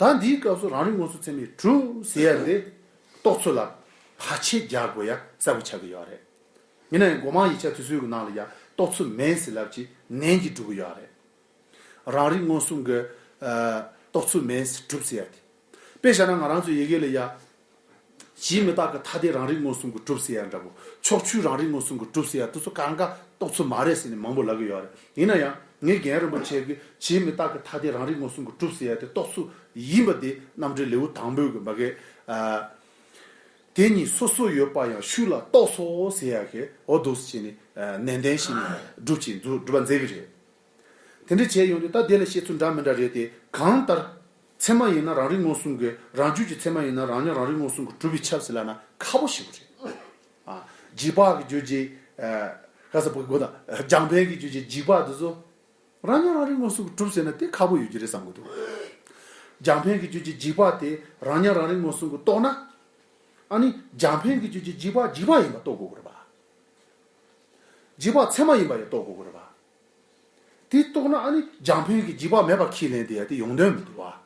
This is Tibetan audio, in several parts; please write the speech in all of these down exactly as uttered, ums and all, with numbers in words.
ད་འདིའི་སྐབས་སུ་རང་རིག་མངོན་སུམ་ཚད་མས་གྲུབ་ཟེར་ཡ་འདི་རྟོགས་ཚུལ་ལ་བར་ཆད་རྒྱག་དགོས་ཡ་གསལ་པོ་ཆགས་ཀྱི་ཡོད་རེད། ཡིན་ན་ཡང་སྒོ་མང་ཡིག་ཆ་དེ་ཚོའི་ནང་ལ་ཡ་རྟོགས་ཚུལ་མིན་ཟེར་ལབ་ཀྱི་ནན་གྱིས་སྒྲུབ་ཀྱི་ཡོད་རེད། རང་རིག་མངོན་སུམ་གྱི་ཨ་རྟོགས་ཚུལ་མིན་གྲུབ་ཟེར་ཡ་དེ། དཔེ་བཞག་ན་ང་རང་ཚོའི་ཡི་གེ་ལ་ཡ། གཞི་མི་རྟག་གི་ཐ་དད་རང་རིག་མངོན་སུམ་གྱིས་གྲུབ་ཟེར་ཡ་འདྲ་པོ། ཕྱོགས་ཆོས་རང་རིག་མངོན་སུམ་གྱིས་གྲུབ་ཟེར་ཡ་དེ་ཚོ་གང་ག་རྟོགས་ཚུལ་མ་རེད་ཟེར་ནས་མང་པོ་ལབ་ཀྱི་ཡོད་རེད། ཡིན་ན་ཡང་ངས་རྒན་རིན་པོ་ཆེ་གིས་གཞི་མི་རྟག་གི་ཐ་དད་རང་རིག་མངོན་སུམ་གྱིས་གྲུབ་ཟེར་ཡ་དེ་རྟོགས་ཚུལ་ཡིན་པ་དེ་རྣམ་འགྲེལ་ལེའུ་དང་པོའི་གི་མ་གི། ཨ། དེ་གཉིས་སོ་སོར་ཡོད་པ་ཡང་ཤུགས་ལ་རྟོགས་སོ་ཟེར་ཡ་གི་འོ་འདུག་སེ་བྱས་ནས་ཨ་ནན་ཏན་བྱས་ནས་སྒྲུབ་ཅིང་འདུག་སྒྲུབ་པ་མཛད་ཀྱི་རེད། དེ་འདྲ་བྱས་ཡོང་དུས་ད་དེ་ལ་བཤད་ཚུལ་འདྲ་མི་འདྲ་རེད་དེ། གང་ལྟར་ཚད་མ་ཡིན་ན་རང་རིག་མངོན་སུམ་གྱི། རང་རྒྱུད་ཀྱི་ཚད་མ་ཡིན་ན་རང་ཉིད་རང་རིག་མངོན་སུམ་གྱིས་གྲུབ་པས་ཁྱབ་ཟེར་ལབ་ན་ཁག་པོ་ཞེ་པོ་རེད། ཨ། འཇིག་པ་གི་རྒྱུད་ཀྱི། ཨ། ག་ས་པོ་གོ་ད། རྒྱང་འཕེན་གྱི་རྒྱུད་ཀྱི་འཇིག་པ་དེ་ཚོ་རང་ཉིད་རང་རིག་མངོན་སུམ་གྱིས་གྲུབ་ཟེར་ན་དེ་ཁག་པོ་ཡོད་ཀྱི་རེད་བསམ་གྱི་འདུག་རྒྱང་འཕེན་གྱི་རྒྱུད་ཀྱི་འཇིག་པ་དེ་རང་ཉིད་རང་རིག་མངོན་སུམ་གྱིས་རྟོགས་ན། ཨ་ནི་རྒྱང་འཕེན་གྱི་རྒྱུད་ཀྱི་འཇིག་པ་འཇིག་པ་ཡིན་པ་རྟོགས་དགོས་ཀྱི་རེད་པ། འཇིག་པ་ཚད་མ་ཡིན་པ་ཡང་རྟོགས་དགོས་ཀྱི་རེད་པ། དེ་རྟོགས་ན་ཨ་ནི་རྒྱང་འཕེན་གྱི་འཇིག་པ་མེད་པ་ཁས་ལེན་དེ་ཡ་དེ་ཡོང་དོན་མི་འདུག་བ།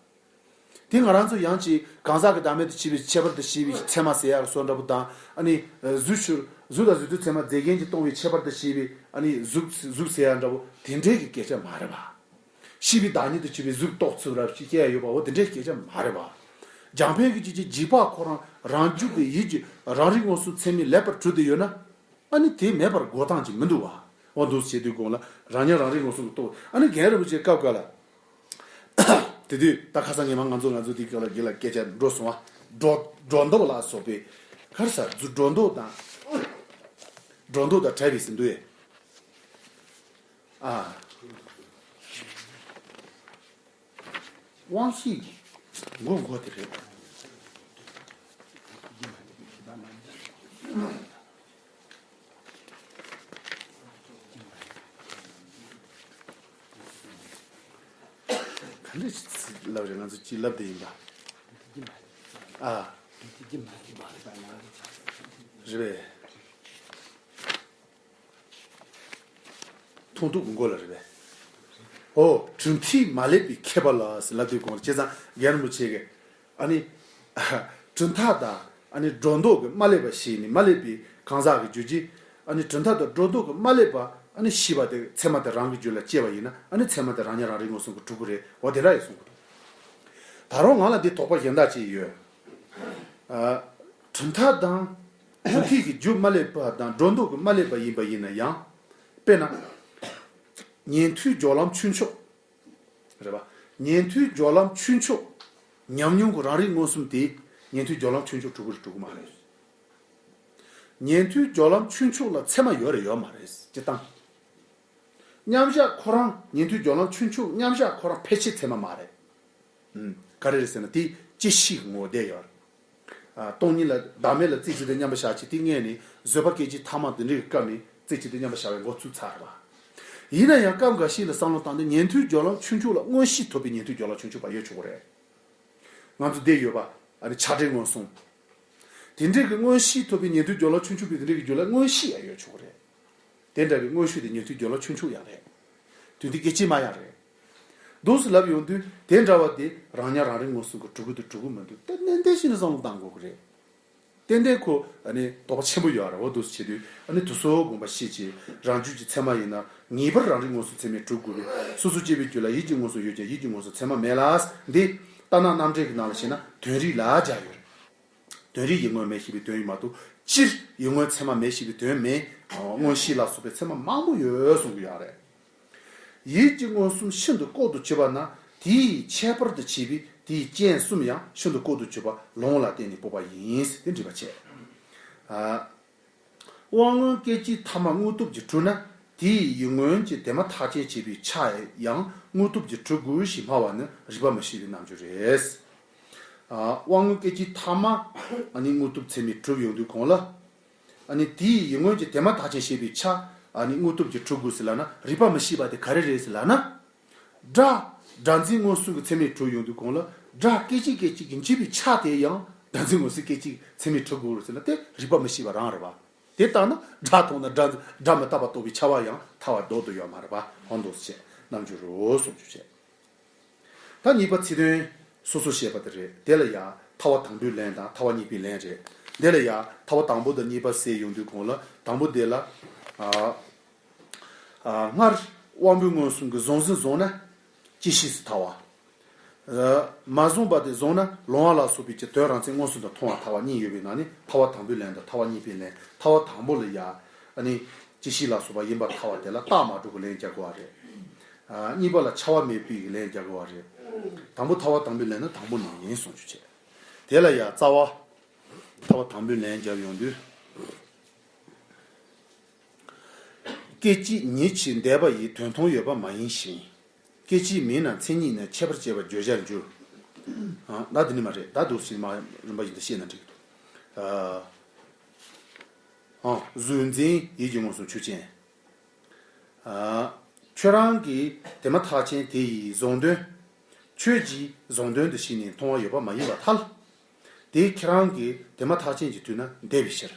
དེ་ང་རང་ཚོ་ཡང་ཅིག་གང་ཟག་གི་བདག་མེད་དུ་ཕྱེ་བའི་ཁྱད་པར་དུ་ཕྱེ་བའི་ཚད་མ་ཟེར་ཡག་སོགས་འདྲ་པོ་དང་། ཨ་ནི་གཟུགས་ཕྱིར་གཟུགས་དང་གཟུགས་དུས་ཚད་མ་རྫས་རྒྱན་གྱིས་སྟོང་བའི་ཁྱད་པར་དུ་ཕྱེ་བའི་ཨ་ནི་གཟུགས་གཟུགས་ཟེར་ཡག་འདྲ་པོ་དེ་འདྲའི་གི་སྐད་ཆ་མ་རེད་བ། ཤེས་པའི་བདག་ཉིད་དུ་གྱུར་པའི་གཟུགས་རྟོགས་ཚུལ་རབ་ཅིག་སྐྱེ་ཡ་ཡོད་པ་འོ་དེ་འདྲའི་སྐད་ཆ་མ་རེད་བ། རྒྱང་འཕེན་གྱི་རྒྱུད་ཀྱི་འཇིག་པ་ཁོ་རང་རང་རྒྱུད་ཀྱི་ཡིད་ཀྱི་རང་རིག་མངོན་སུམ་ཚད་མས་ལེགས་པར་གྲུབ་སྟེ་ཡོད་ན། ཨ་ནི་དེ་མེད་པར་གོ་སྟངས་ཅིག་མི་འདུག་བ། འོ་འདུག་སེ་བྱེད་དུས་གོང་ལ་རང་ཉིད་རང་རིག་མངོན་སུམ་གྱིས་རྟོགས། ཨ་ནི་རྒན་རིན་པོ་ཆེ་སྐབས་འགའ་ལ། དེ་དུས་ད་ཁ་སང་ཉི་མ་ང་ཚོ་ང་ཚོ་དེ་ག་ལ་དགེ་ལ་སྐད་ཆ་འགྲོ་སོང་བ། སྒྲོ་སྒྲོ་འདོགས་ལ་སོགས་པའི་ག་རེ་ཟ་སྒྲོ་འདོགས་དང་། སྒྲོ་འདོགས་དང་བྲལ་བའི་ཟིན་འདུག་ཨེ། ཨ། དབང་ཤེས་ཀྱི་མགོ་མགོ་དེ་རེད། ག་འདྲ་ཞིག་ལབ་རེད། ང་ཚོ་ཅིག་ལབ་བསྡད་ཡིན་པ། ཨ། རེད་པས། མཐོང་ཐུག་གི་མགོ་ལ་རེད་པས། ཨོ། གྲུབ་མཐས་མ་བསླད་པའི་ཁྱད་པར་ལ་ཟེར་ལབ་དུས་གོང་ལ། བྱས་ཙང་རྒན་རིན་པོ་ཆེ་གིས་ཨ་ནི་གྲུབ་མཐའ་དང་ཨ་ནི་སྒྲོ་འདོགས་ཀྱིས་མ་བསླད་པ་ཞིག་ནི་མ་བསླད་པའི་གང་ཟག་གི་རྒྱུད་ཀྱི། ཨ་ནི་གྲུབ་མཐའ་དང་སྒྲོ་འདོགས་ཀྱིས་མ་བསླད་པ་ཨ་ནི་ཤེས་པ་དེ་ཚད་མ་དེ་རང་གི་རྒྱུད་ལ་སྐྱེས་པ་ཡིན་ན་ཨ་ནི་ཚད་མ་དེ་རང་ཉིད་རང་རིག་མངོན་སུམ་གྱིས་གྲུབ་ཀྱི་རེད། འོ་དེ་འདྲ་ཡིན་གསུང་གི་འདུག་ད་རུང་ང་ལ་འདི་དོགས་པ་གཞན་དག་ཅིག་ཡོད། ཨ། གྲུབ་མཐའ་དང་གྲུབ་མཐས་ཀྱི་རྒྱུ་མ་བསླད་པ་དང་སྒྲོ་འདོགས་ཀྱིས་མ་བསླད་པ་ཡིན་པ་ཡིན་ན་ཡང་། དཔེར་ན། ཉན་ཐོས་སྦྱོར་ལམ་ཆོས་མཆོག་རེད་པ། ཉན་ཐོས་སྦྱོར་ལམ་ཆོས་མཆོག་ཉམས་མྱོང་གི་རང་རིག་མངོན་སུམ་དེ་ཉན་ཐོས་སྦྱོར་ལམ་ཆོས་མཆོག་གྲུབ་ཀྱི་རེད་གྲུབ་ཀྱི་མ་རེད། ཉན་ཐོས་སྦྱོར་ལམ་ཆོས་མཆོག་ལ་ཚད་མ་ཡོད་རེད་ཡོད་མ་རེད། སྤྱིར་བཏང་། མཉམ་བཞག་ཁོ་རང་ཉན་ཐོས་སྦྱོར་ལམ་ཆོས་མཆོག་མཉམ་བཞག་ཁོ་རང་ཕལ་ཆེར་ཚད་མ་མ་རེད། ཨུམ། ག་རེ་རེད་ཟེར་ན་དེ་བཅད་ཤེས་ངོ་བསྡད་ཡོད་རེད། ཨ། སྟོང་ཉིད་ལ་བདག་མེད་ལ་རྩེ་གཅིག་ཏུ་མཉམ་པར་བཞག་ཅིག་དེ་སྔས་ནས་བཟོད་པ་སྐད་ཅིག་ཐ་མ་དེ་འདྲའི་སྐབས་ནས་རྩེ་གཅིག་ཏུ་མཉམ་པར་བཞག་པའི་འགོ་ཚུགས་ཚར་བ། ཡིན་ན་ཡང་སྐབས་འགའ་ཞིག་ལ་བསམ་བློ་བཏང་སྟེ་ཉན་ཐོས་སྦྱོར་ལམ་ཆོས་མཆོག་ལ་མངོན་ཤེས་ཐོབ་པའི་ཉན་ཐོས་སྦྱོར་ལམ་ཆོས་མཆོག་པ་ཡོད་ཆོག་གི་རེད། ང་ཚོ་བསྡད་ཡོད་པ། ཨ་ནི་ཆགས་བྲལ་མངོན་སུམ། དེ་འདྲའི་གི་མངོན་ཤེས་ཐོབ་པའི་ཉན་ཐོས་སྦྱོར་ལམ་ཆོས་མཆོག་པའི་དེ་འདྲའི་གི་རྒྱུད་ལ་མངོན་ཤེས་ཡང་ཡོད་ཆོག་གི་རེད། དེ་འདྲ་བའི་མངོན་ཤེས་དེ་ཉན་ཐོས་སྦྱོར་ལམ་ཆོས་མཆོག་ཡང་རེད། དོན་དེ་སྐད་ཅིག་མ་ཡང་རེད། འདུག་སེ་ལབ་ཡོང་དུས་དེ་འདྲ་བ་དེ་རང་ཉིད་རང་རིག་མངོན་སུམ་གྱིས་གྲུབ་ཀྱི་འདུག་གྲུབ་ཀྱི་མི་འདུག་དེ་ནན་ཏན་བྱས་ནས་བསམ་བློ་བཏང་དགོས་ཀྱི་རེད། ཏན་ཏན་ཁོ་ཨ་ནི་དོགས་པ་ཆེན་པོ་ཡོད་རེད། འོ་འདུག་སེ་བྱེད་དུས་ཨ་ནི་དུ་སོ་དགོངས་པ་བཞེས་བྱས་རང་རྒྱུད་ཀྱི་ཚད་མ་ཡིན་ན་ངེས་པར་རང་རིག་མངོན་སུམ་ཚད་མས་གྲུབ་དགོས་པས། སོ་སོ་སྐྱེ་བོའི་རྒྱུད་ལ་ཡིད་ཀྱི་མངོན་སུམ་ཡོད་ཀྱང་ཡིད་ཀྱི་མངོན་སུམ་ཚད་མ་མེད་ལ། འདི་ལྟར་སྣང་རྣམ་འགྲེལ་གྱི་ནང་ལ་བྱས་ན་དོན་རིག་ལ་སྦྱར་ཡོད་རེད། དོན་རིག་ཡིད་མངོན་མེད་ཞེས་པའི་དོན་ཡིན་མ་གཏོགས་སྤྱིར་ཡིད་མངོན་ཚད་མ་མེད་ཞེས་པའི་དོན་མེད། མངོན་ཤེས་ལ་སོགས་པའི་ཚད་མ་མང་པོ་ཡོད་གསུང་གི་ཡོད་རེད། ཡིད་ཀྱི་མངོན་སུམ་ཤིན་ཏུ་ལྐོག་ཏུ་གྱུར་པ་ན་དེའི་ཁྱད་པར་དུ་བྱས་པའི་དེའི་རྐྱེན་གསུམ་ཡང་ཤིན་ཏུ་ལྐོག་ཏུ་གྱུར་པ་ལོང་ལ་བརྟེན་ནས་སྤོབས་པ་ཡིན་ཟེར་དེ་འགྲེལ་པ་བྱས། ཨ། དབང་མངོན་སྐད་ཅིག་ཐ་མ་དངོས་སྟོབས་ཀྱིས་གྲུབ་ན་དེའི་ཡིད་མངོན་གྱི་དེ་མ་ཐག་ཆད་བྱས་པའི་ཆ་ཡང་དངོས་སྟོབས་ཀྱིས་གྲུབ་དགོས་ཞེས་སྨྲ་བ་ནི་རིགས་པ་མི་ཤེས་པའི་རྣམ་འགྱུར་རེད། ཨ། དབང་མངོན་སྐད་ཅིག་ཐ་མ་ཨ་ནི་དངོས་སྟོབས་ཚད་མས་གྲུབ་ཡོང་དུས་གོང་ལ། ཨ་ནི་དེའི་ཡིད་མངོན་གྱི་དེ་མ་ཐག་ཆད་བྱས་པའི་ཆ་ཨ་ནི་དངོས་སྟོབས་ཀྱིས་གྲུབ་དགོས་ཟེར་ལབ་ན་རིགས་པ་མི་ཤེས་པ་དེ་ག་རེ་རེད་ཟེར་ལབ་ན། སྒྲ་སྒྲ་འཛིན་མངོན་སུམ་གྱི་ཚད་མས་གྲུབ་ཡོང་དུས་གོང་ལ་སྒྲ་སྐད་ཅིག་སྐད་ཅིག་གིས་འབྱེད་པའི་ཆ་དེ་ཡང་སྒྲ་འཛིན་མངོན་སུམ་སྐད་ཅིག་ཚད་མས་གྲུབ་དགོས་ཟེར་ན་དེ་རིགས་པ་མི་ཤེས་པ་རང་རེད་པ། དེ་ལྟར་ན་སྒྲ་མཐོང་ན་སྒྲ་སྒྲ་མི་རྟག་པ་རྟོགས་པའི་ཁྱབ་པ་ཡང་ཐལ་བ་ལྡོག་ཏུ་ཡོད་མ་རེད་པ། འོ་འདུག་སེ་བྱས་རྣམ་འགྱུར་རོ་གསུང་རྒྱུ་བྱས། ད་གཉིས་པ་ཚིག་དོན་ སོ་སོ་བཤད་པ་དེ་རེད། དེ་ལ་ཡང་ཐར་པ་དང་པོའི་ལན་དང་ཐར་པ་གཉིས་པའི་ལན་རེད། དེ་ལ་ཡང་ཐར་པ་དང་པོ་དང་གཉིས་པ་ཟེར་ཡོང་དུས་གོང་ལ་དང་པོ་དེ་ལ་ཨ་ཨ་སྔར་དབང་པོའི་མངོན་སུམ་གྱིས་གཟུང་འཛིན་བཟུང་ན་སྐྱེ་ཤི་སུ་ཐར་བ། ཨ་མ་བཟུང་བ་དེ་བཟུང་ན་ལོང་བ་ལ་སོགས་པའི་ཀྱི་དོན་རང་མཚན་མངོན་སུམ་དུ་མཐོང་བ་ཐར་བ་གཉིས་ཡོད་པའི་ནང་ནས་ཐར་པ་དང་པོའི་ལན་དང་ཐར་པ་གཉིས་པའི་ལན། ཐར་པ་དང་པོ་ལ་ཡང་ཨ་ནི་སྐྱེ་ཤི་ལ་སོགས་པ་ཡིན་པར་ཐལ་བ་དེ་ལ་རྟགས་མ་གྲུབ་ཀྱི་ལན་རྒྱག་དགོས་པ་རེད། ཨ་གཉིས་པ་ལ་འཆར་བ་མེད་པའི་ལན་རྒྱག་དགོས་པ་རེད། དང་པོ་ཐར་པ་དང་པོའི་ལན་ནི་དང་པོ་ནས་ཡིན་གསུངས་རྒྱུ་བྱས། དེ་ལ་ཡང་རྩ་བ། ཐར་པ་དང་པོའི་ལན་རྒྱབ་ཡོང་དུས། སྐད་ཅིག་ཉིད་ཀྱིས་འདས་པ་ཡི་དོན་མཐོང་ཡོད་པ་མ་ཡིན་ཞིང་། སྐད་ཅིག་མིན་ན་མཚན་ཉིད་ནི་ཁྱད་པར་བྱེད་པར་བརྗོད་བྱར་འགྱུར། ཨ་ད་འདི་ནི་མ་རེད། ད་འདུག་སེ་མ་རིམ་པ་བཞིན་དུ་བཤད་ན་འགྲིག་གི་འདུག་ཨ་གཟུང་འཛིན་ཡིད་ཀྱི་མངོན་སུམ་ཆོས་ཅན། ཨ་ཁྱོད་རང་གིས་དེ་མ་ཐག་ཆད་དེ་ཡི་གཟུང་དོན། ཁྱོད་ཀྱིས་གཟུང་དོན་དུ་ཤེས་ནས་མཐོང་བ་ཡོད་པ་མ་ཡིན་པར་ཐལ། དེ་ཁྱེད་རང་གིས་དེ་མ་ཐག་ཆད་ཀྱི་དུས་ན་འདས་པའི་ཕྱིར།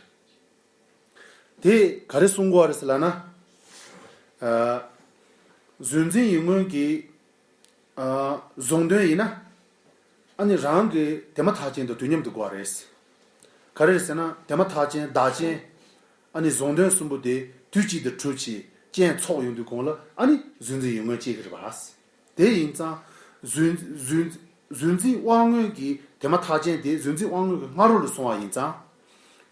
དེ་ག་རེ་གསུང་གི་ཡོད་རེད་ཟེར་ལབ་ན། ཨ་གཟུང་འཛིན་ཡིད་མངོན་གྱི་ཨ་གཟུང་དོན་ཡིན་ན། ཨ་ནི་རང་གི་དེ་མ་ཐག་ཆད་དུ་དུས་མཉམ་དུ་དགོས་པ་རེད། ག་རེ་རེད་ཟེར་ན་དེ་མ་ཐག་ཆད་བདག་རྐྱེན། ཨ་ནི་གཟུང་དོན་གསུམ་པོ་དེ་དུས་གཅིག་ཏུ་གྲུབ་ཅིང་རྐྱེན་ཚོགས་ཡོང་དུས་གོང་ལ་ཨ་ནི་གཟུང་འཛིན་ཡིད་མངོན་སྐྱེ་གི་རེད་པ། དེ་ཡིན་ཙང་། གཟུང་གཟུང་གཟུང་འཛིན་དབང་མངོན་གྱི་དེ་མ་ཐག་ཆད་དེ་གཟུང་འཛིན་དབང་མངོན་གྱི་སྔ་རོལ་ལ་སོང་བ་ཡིན་ཙང་།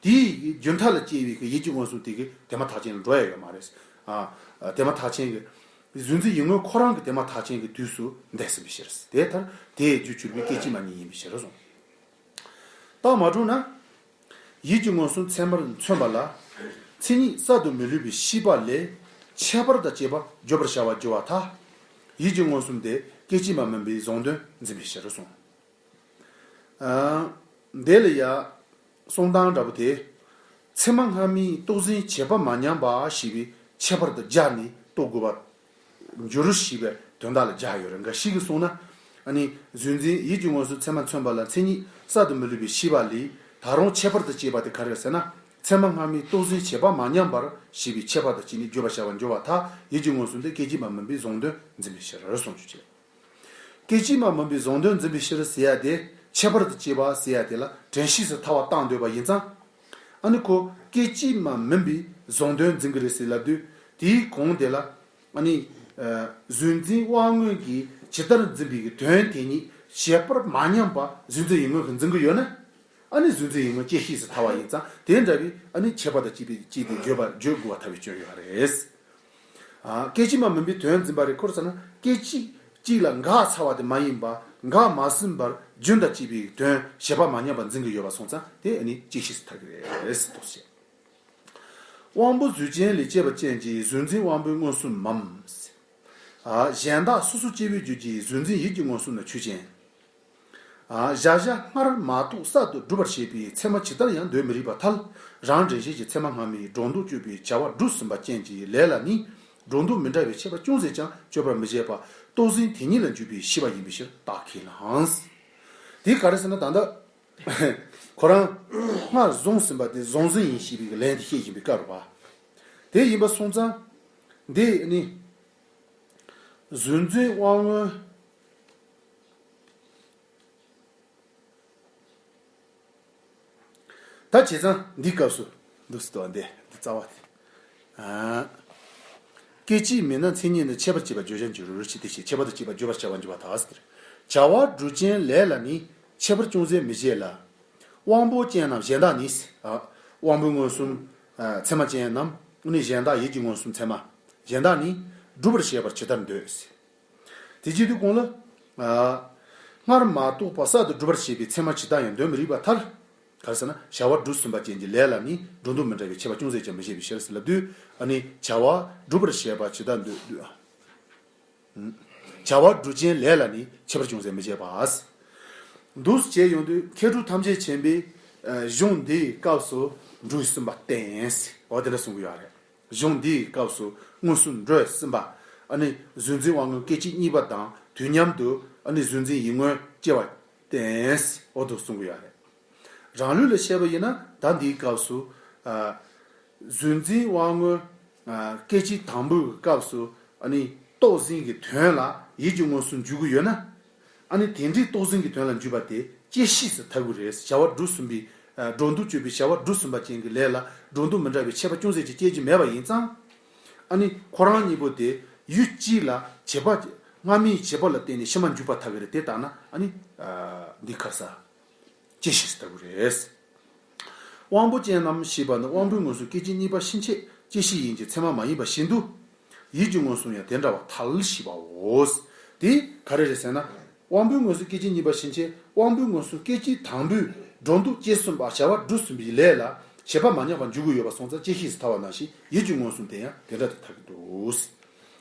དེའི་རྒྱུན་མཐའ་ལ་སྐྱེས་པའི་གི་ཡིད་ཀྱི་མངོན་སུམ་དེ་གི་དེ་མ་ཐག་ཆད་ལ་འགྲོ་ཡ་ཡོད་མ་རེད། ཨ་དེ་མ་ཐག་ཆད་གི་གཟུང་འཛིན་ཡིད་མངོན་ཁོ་རང་གི་དེ་མ་ཐག་ཆད་གི་དུས་སུ་འདས་ཟིན་པའི་ཕྱིར། དེ་ལྟར་དེའི་རྒྱུ་གྱུར་པའི་སྐད་ཅིག་མ་ཉིད་ཡིན་པའི་ཕྱིར་གསུངས། རྟགས་མ་གྲུབ་ན། ཡིད་ཀྱི་མངོན་སུམ་ཚད་མར་མཚོན་པ་ལ། མཚན་ཉིད་གསར་དུ་མི་བསླུས་པའི་ཤེས་པ་ལས་ཁྱད་པར་དང་བཅས་པ་བརྗོད་པར་བྱ་བར་འགྱུར་བར་ཐལ། ཡིད་ཀྱི་མངོན་སུམ་དེ་སྐད་ཅིག་མ་མིན་པའི་གཟུང་དོན་འཛིན་པའི་ཕྱིར་གསུངས། ཨ་འདི་ལ་ཡང་གསུང་སྟངས་འདྲ་པོ་དེ། ཚད་མ་སྔ་མས་རྟོགས་ཟིན་བྱེད་པ་མ་ཉམས་པ་ཞེས་པའི་ཁྱད་པར་དུ་སྦྱར་ནས་རྟོགས་དགོས་པ། འགྱུར་ཞེས་པའི་དོན་དག་ལ་སྦྱར་ཡོད་རེད། འགའ་ཞིག་གིས་གསུངས་ན། ཨ་ནི་གཟུང་འཛིན་ཡིད་ཀྱི་མངོན་སུམ་ཚད་མར་མཚོན་པ་ལ་མཚན་ཉིད་གསར་དུ་མི་བསླུས་པའི་ཤེས་པ་ལས་ད་རུང་ཁྱད་པར་དུ་སྐྱེས་པ་དེ་ག་རེ་རེད་ཟེར་ན། ཚད་མ་སྔ་མས་རྟོགས་ཟིན་བྱེད་པ་མ་ཉམས་པར་ཞེས་པའི་ཁྱད་པར་དུ་སྐྱེས་ནས་བརྗོད་པར་བྱ་བར་འགྱུར་བར་ཐལ། ཡིད་ཀྱི་མངོན་སུམ་དེ་སྐད་ཅིག་མ་མིན་པའི་གཟུང་དོན་འཛིན་པའི་ཕྱིར་གསུངས་རྒྱུ་བྱས། སྐད་ཅིག་མ་མིན་པའི་གཟུང་དོན་འཛིན་པའི་ཕྱིར་ཟེར་ཡ་དེ་ཁྱད་པར་དུ་སྐྱེས་པ་ཟེར་ཡ་དེ་ལ་དྲན་ཤེས་སུ་ཐལ་བ་བཏང་འདོད་པ་ཡིན་ཙང་། ཨ་ནི་ཁོ་སྐད་ཅིག་མ་མིན་པའི་གཟུང་དོན་འཛིན་གྱི་རེད་ཟེར་ལབ་དུས་དེའི་གོང་དེ་ལ། ཨ་ནི། ཨ་གཟུང་འཛིན་དབང་མངོན་གྱིས་ཇི་ལྟར་འཛིན་པའི་གི་དོན་དེ་ཉིད་བྱེད་པར་མ་ཉམས་པ་གཟུང་འཛིན་ཡིད་མངོན་གྱིས་འཛིན་གྱི་ཡོད་ན། ཨ་ནི་གཟུང་འཛིན་ཡིད་མངོན་སྐྱེ་ཤེས་སུ་ཐལ་བ་ཡིན་ཙང་དེ་འདྲ་བའི་ཨ་ནི་ཁྱད་པར་དང་བཅས་པའི་བཅས་ཏེ་བརྗོད་པ་བརྗོད་དགོས་པ་ཐལ་བའི་སྐྱོན་ཡོད་རེད། ཨ་སྐད་ཅིག་མ་མིན་པའི་དོན་འཛིན་པ་རེད། ཁོ་རེ་ཟེར་ན་སྐད་ཅིག་གཅིག་ལ་འགགས་ཚར་བ་དེ་མ་ཡིན་པ་འགགས་མ་ཟིན་པར་རྒྱུན་དང་བཅས་པའི་དོན་བྱེད་པ་མ་ཉམས་པར་འཛིན་གྱི་ཡོད་པ་སོང་ཙང་དེ་ཨ་ནི་སྐྱེ་ཤེས་སུ་ཐལ་གྱི་རེད་ཟེར་དོགས་བྱས། དབང་པོ་རྫས་ཅན་ལས་སྐྱེས་པ་ཅན་གྱི་གཟུང་འཛིན་དབང་པོའི་མངོན་སུམ་མམ། ཨ་གཞན་དག་སོ་སོ་སྐྱེ་བོའི་རྒྱུད་ཀྱི་གཟུང་འཛིན་ཡིད་ཀྱི་མངོན་སུམ་ནི་ཆོས་ཅན། ཨ་གཞལ་བྱ་སྔར་མ་རྟོགས་གསར་དུ་སྒྲུབ་པར་བྱེད་པའི་ཚད་མ་ཇི་ལྟར་ཡང་འདོད་མི་རིགས་པར་ཐལ། རང་དྲན་ཤེས་ཀྱི་ཚད་མ་སྔ་མས་སྒྲོ་འདོགས་གཅོད་པའི་བྱ་བ་སྒྲུབ་ཟིན་པ་ཅན་གྱི་ལས་ལ་ནི་སྒྲོ་འདོགས་མི་འདྲ་བའི་ཁྱད་པར་ཅུང་ཟད་ཀྱང་གཅོད་པར་མི་བྱེད་པ་རྟོགས་ཟིན་དེ་ཉིད་ལ་འཇུག་པའི་ཤེས་པ་ཡིན་པའི་ཕྱིར་རྟགས་ཁས་བླངས། དེ་ག་རེ་ཟེར་ན་ད་ལྟ། ཁོ་རང་སྔར་བཟུང་ཟིན་པ་དེ་གཟུང་འཛིན་ཡིན་ཞེས་པའི་ལན་དེ་བཤད་བཞིན་པའི་སྐབས་རེད་པ། དེ་ཡིན་པ་སོང་ཙང་། འདི་ནི། གཟུང་འཛིན་དབང་མངོན། ད་བྱས་ཙང་འདིའི་སྐབས་སུ་འདུག་སེ་འདུག་པ་འདི་འདི་རྩ་བ་དེ། ཨ། སྐད་ཅིག་མིན་ན་མཚན་ཉིད་ནི་ཁྱད་པར་བྱེད་པ་བརྗོད་བྱར་འགྱུར་རོ་ཞེས་དེ་བཞིན་ཁྱད་པར་དུ་སྐྱེས་པ་བརྗོད་པར་བྱ་བར་འགྱུར་བར་ཐལ་ཟེར། བྱ་བ་སྒྲུབ་ཅན་ལས་ལ་ནི་ཁྱད་པར་ཅུང་ཟད་མི་བྱེད་ལ། དབང་པོ་ཅན་རྣམས་གཞན་དག་ནི། ཨ། དབང་པོའི་མངོན་སུམ། ཨ། ཚད་མ་ཅན་རྣམས་ནི་གཞན་དག་ཡིད་ཀྱི་མངོན་སུམ་ཚད་མ། གཞན་དག་ནི་སྒྲུབ་པར་བྱེད་པར་ཇི་ལྟར་འདོད། དེ་བྱེད་དུས་གོང་ལ། ཨ། སྔར་མ་རྟོགས་པ་གསར་དུ་སྒྲུབ་པར་བྱེད་པའི་ཚད་མ་ཇི་ལྟར་ཡང་འདོད་མི་རིགས་པར་ཐལ། ག་རེ་ཟེར་ན་བྱ་བ་སྒྲུབ་ཟིན་པ་ཅན་གྱི་ལས་ལ་ནི་སྒྲོ་འདོགས་མི་འདྲ་བའི་ཁྱད་པར་ཅུང་ཟད་ཀྱང་མི་བྱེད་པའི་ཕྱིར་ཟེར་ལབ་དུས་ཨ་ནི་བྱ་བ་སྒྲུབ་པར་བྱེད་པ་ཇི་ལྟར་འདོད་འདོད། བྱ་བ་སྒྲུབ་ཅན་ལས་ལ་ནི་ཁྱད་པར་ཅུང་ཟད་མི་བྱེད་པ། འདུག་སེ་བྱས་ཡོང་དུས་མཁས་གྲུབ་ཐམས་ཅད་མཁྱེན་པས་གཞུང་འདིའི་སྐབས་སུ་འགྲོས་ཟིན་པ་བསྟན། འོ་དེ་འདྲ་གསུང་གི་ཡོད་རེད། གཞུང་འདིའི་སྐབས་སུ་མངོན་སུམ་འགྲོས་ཟིན་པ། ཨ་ནི་གཟུང་འཛིན་དབང་མངོན་སྐད་ཅིག་གཉིས་པ་དང་དུས་མཉམ་དུ་ཨ་ནི་གཟུང་འཛིན་ཡིད་མངོན་སྐྱེ་བ་བསྟན། འོ་དེ་གསུང་གི་ཡོད་རེད། རང་ལུགས་ལ་བཤད་པ་ཡིན་ན་ད་འདིའི་སྐབས་སུ། ཨ། གཟུང་འཛིན་དབང་མངོན། ཨ། སྐད་ཅིག་དང་པོའི་སྐབས་སུ་ཨ་ནི་རྟོགས་ཟིན་གྱི་དོན་ལ་ཡིད་ཀྱི་མངོན་སུམ་འཇུག་གི་ཡོད་ན། ཨ་ནི་དེ་འདྲའི་རྟོགས་ཟིན་གྱི་དོན་ལ་འཇུག་པ་དེ་བཅད་ཤེས་སུ་ཐལ་གྱི་རེད། བྱ་བ་སྒྲུབ་ཟིན་པའི་ཨ་སྒྲོ་འདོགས་གཅོད་པའི་བྱ་བ་སྒྲུབ་ཟིན་པ་ཅན་གྱི་ལས་ལ་སྒྲོ་འདོགས་མི་འདྲ་བའི་ཁྱད་པར་ཅུང་ཟད་ཅིག་བཅད་རྒྱུ་མེད་པ་ཡིན་ཙང་། ཨ་ནི་ཁོ་རང་གཉིས་པོ་དེ་ཡུལ་གཅིག་ལ་བྱེད་པ་སྔ་མའི་བྱེད་པ་ལ་བརྟེན་ནས་ཕྱི་མ་འཇུག་པར་ཐལ་གྱི་རེད། དེ་ལྟར་ན་ཨ་ནི་ཨ་འདི་ཁར་ས་བཅད་ཤེས་སུ་ཐལ་གྱི་རེད། དབང་པོ་ཅན་རྣམས་ཞེས་པ་ནི་དབང་པོའི་མངོན་སུམ་སྐད་ཅིག་གཉིས་པ་ཕྱིན་ཆད་བཅད་ཤེས་ཡིན་གྱི་ཚད་མ་མ་ཡིན་པ་བཞིན་དུ། ཡིད་ཀྱི་མངོན་སུམ་ཡང་དེ་འདྲ་བར་ཐལ་ཞེས་པའོ། དེ་ག་རེ་རེད་ཟེར་ན། དབང་པོའི་མངོན་སུམ་སྐད་ཅིག་གཉིས་པ་ཕྱིན་ཆད་དབང་པོའི་མངོན་སུམ་སྐད་ཅིག་དང་པོས་སྒྲོ་འདོགས་བཅད་ཟིན་པ་བྱ་བ་སྒྲུབ་ཟིན་པའི་ལས་ལ་བྱེད་པ་མ་ཉམས་པར་འཇུག་གི་ཡོད་པ་སོང་ཙང་བཅད་ཤེས་སུ་ཐལ་བ་ནང་བཞིན་ཡིད་ཀྱི་མངོན་སུམ་དེ་ཡང་དེ་འདྲ་དེ་ཐལ་གྱི་འདུག།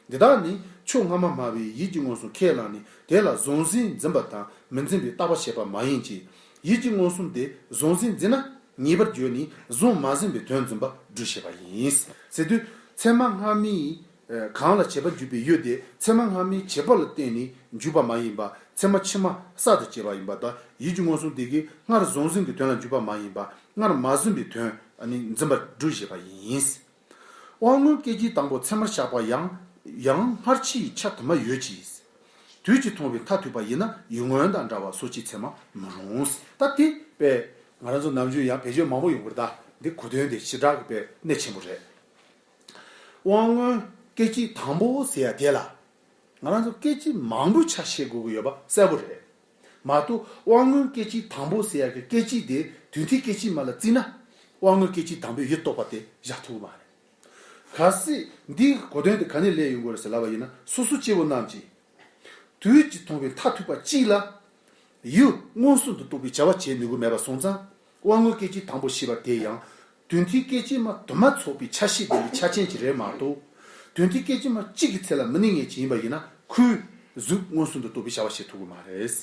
འདི་དག་ནི་ཕྱོགས་སྔ་མ་སྨྲ་བས་ཡིད་ཀྱི་མངོན་སུམ་ཁས་བླངས་ནས་དེ་ལ་གཟུང་འཛིན་འཛིན་པ་དང་མི་འཛིན་པའི་བརྟག་པ་བྱེད་པ་མ་ཡིན་གྱི། ཡིད་ཀྱི་མངོན་སུམ་དེ་གཟུང་འཛིན་འཛིན་ན་ཉེས་པར་གྱུར་ནས་གཟུང་མ་ཟིན་པའི་དོན་འཛིན་པ་སྒྲུབ་བྱེད་པ་ཡིན། ཟེར་དུས་ཚད་མ་སྔ་མའི་གང་ལ་བྱེད་པ་འཇུག་པའི་ཡུལ་དེ་ཚད་མ་སྔ་མའི་བྱེད་པ་ལ་བརྟེན་ནས་འཇུག་པ་མ་ཡིན་པ། ཚད་མ་ཕྱི་མ་གསར་དུ་སྐྱེ་བ་ཡིན་པ་དང་། ཡིད་ཀྱི་མངོན་སུམ་དེ་གིས་སྔར་གཟུང་ཟིན་གྱི་དོན་ལ་འཇུག་པ་མ་ཡིན་པ། སྔར་མ་ཟིན་པའི་དོན་ནི་འཛིན་པ་སྒྲུབ་བྱེད་པ་ཡིན། དབང་མངོན་སྐད་ཅིག་དང་པོ་ཚད་མར་བཞག་པ་ཡང་ཡང་སྔར་ཕྱི་ཡི་ཆ་དུ་མ་ཡོད་ཀྱི། དུས་ཀྱིས་མཐོང་བའི་མཐར་ཐུག་པ་ཡིན་ན་ཡུལ་ངོ་བོ་དང་འདྲ་བ་སོ་སྐྱེའི་ཚད་མ་མི་རུང་། ད་དེ་དཔེ་ང་རང་ཚོ་ནམ་རྒྱུན་ཡང་བེད་སྤྱོད་མང་པོ་ཡོང་གི་རེད། ད་འདི་གོ་དོན་དེ་ཞེ་དྲག་གི་དཔེ་གནད་ཆེན་པོ་རེད། དབང་མངོན་སྐད་ཅིག་དང་པོ་ཟེར་ཡ་དེ་ལ་ང་རང་ཚོ་སྐད་ཅིག་མང་པོ་ཆ་བཞག་དགོས་ཀྱི་ཡོད་པ་གསལ་པོ་རེད། མ་གཏོགས་དབང་མངོན་སྐད་ཅིག་དང་པོ་ཟེར་ཡ་གི་སྐད་ཅིག་དེ་དུས་མཐའི་སྐད་ཅིག་མ་ལ་བརྩིས་ན། དབང་མངོན་སྐད་ཅིག་དང་པོའི་ཡུལ་རྟོགས་པ་དེ་བཞག་ཐུབ་ཀྱི་མ་རེད། གལ་སྲིད་འདིའི་གོ་དོན་དེ་ག་ནས་སླེབས་ཡོང་གི་རེད་ཟེར་ལབ་པ་ཡིན་ན། སོ་སོ་སྐྱེ་བོ་རྣམས་ཀྱིས་དུས་ཀྱིས་མཐོང་བའི་མཐར་ཐུག་པ་གཅིག་ལ་ཡུལ་མངོན་སུམ་དུ་རྟོགས་པའི་བྱ་བ་བྱེད་ནུས་ཀྱི་མེད་པ་སོང་ཙང་། དབང་མངོན་སྐད་ཅིག་དང་པོ་ཞེས་པ་དེ་ཡང་དུས་མཐའི་སྐད་ཅིག་མ་དུ་མ་ཚོགས་པའི་ཆ་ཤས་དེ་ལས་ཆ་ཅན་ཅིག་རེད་མ་གཏོགས། དུས་མཐའི་སྐད་ཅིག་མ་གཅིག་གི་ཚད་ལ་མི་གནས་ངེས་ཅིག་ཡིན་པ་ཡིན་ན། ཁོའི་གཟུགས་མངོན་སུམ་དུ་རྟོགས་པའི་བྱ་བ་བྱེད་ཐུབ་ཀྱི་མ་རེད།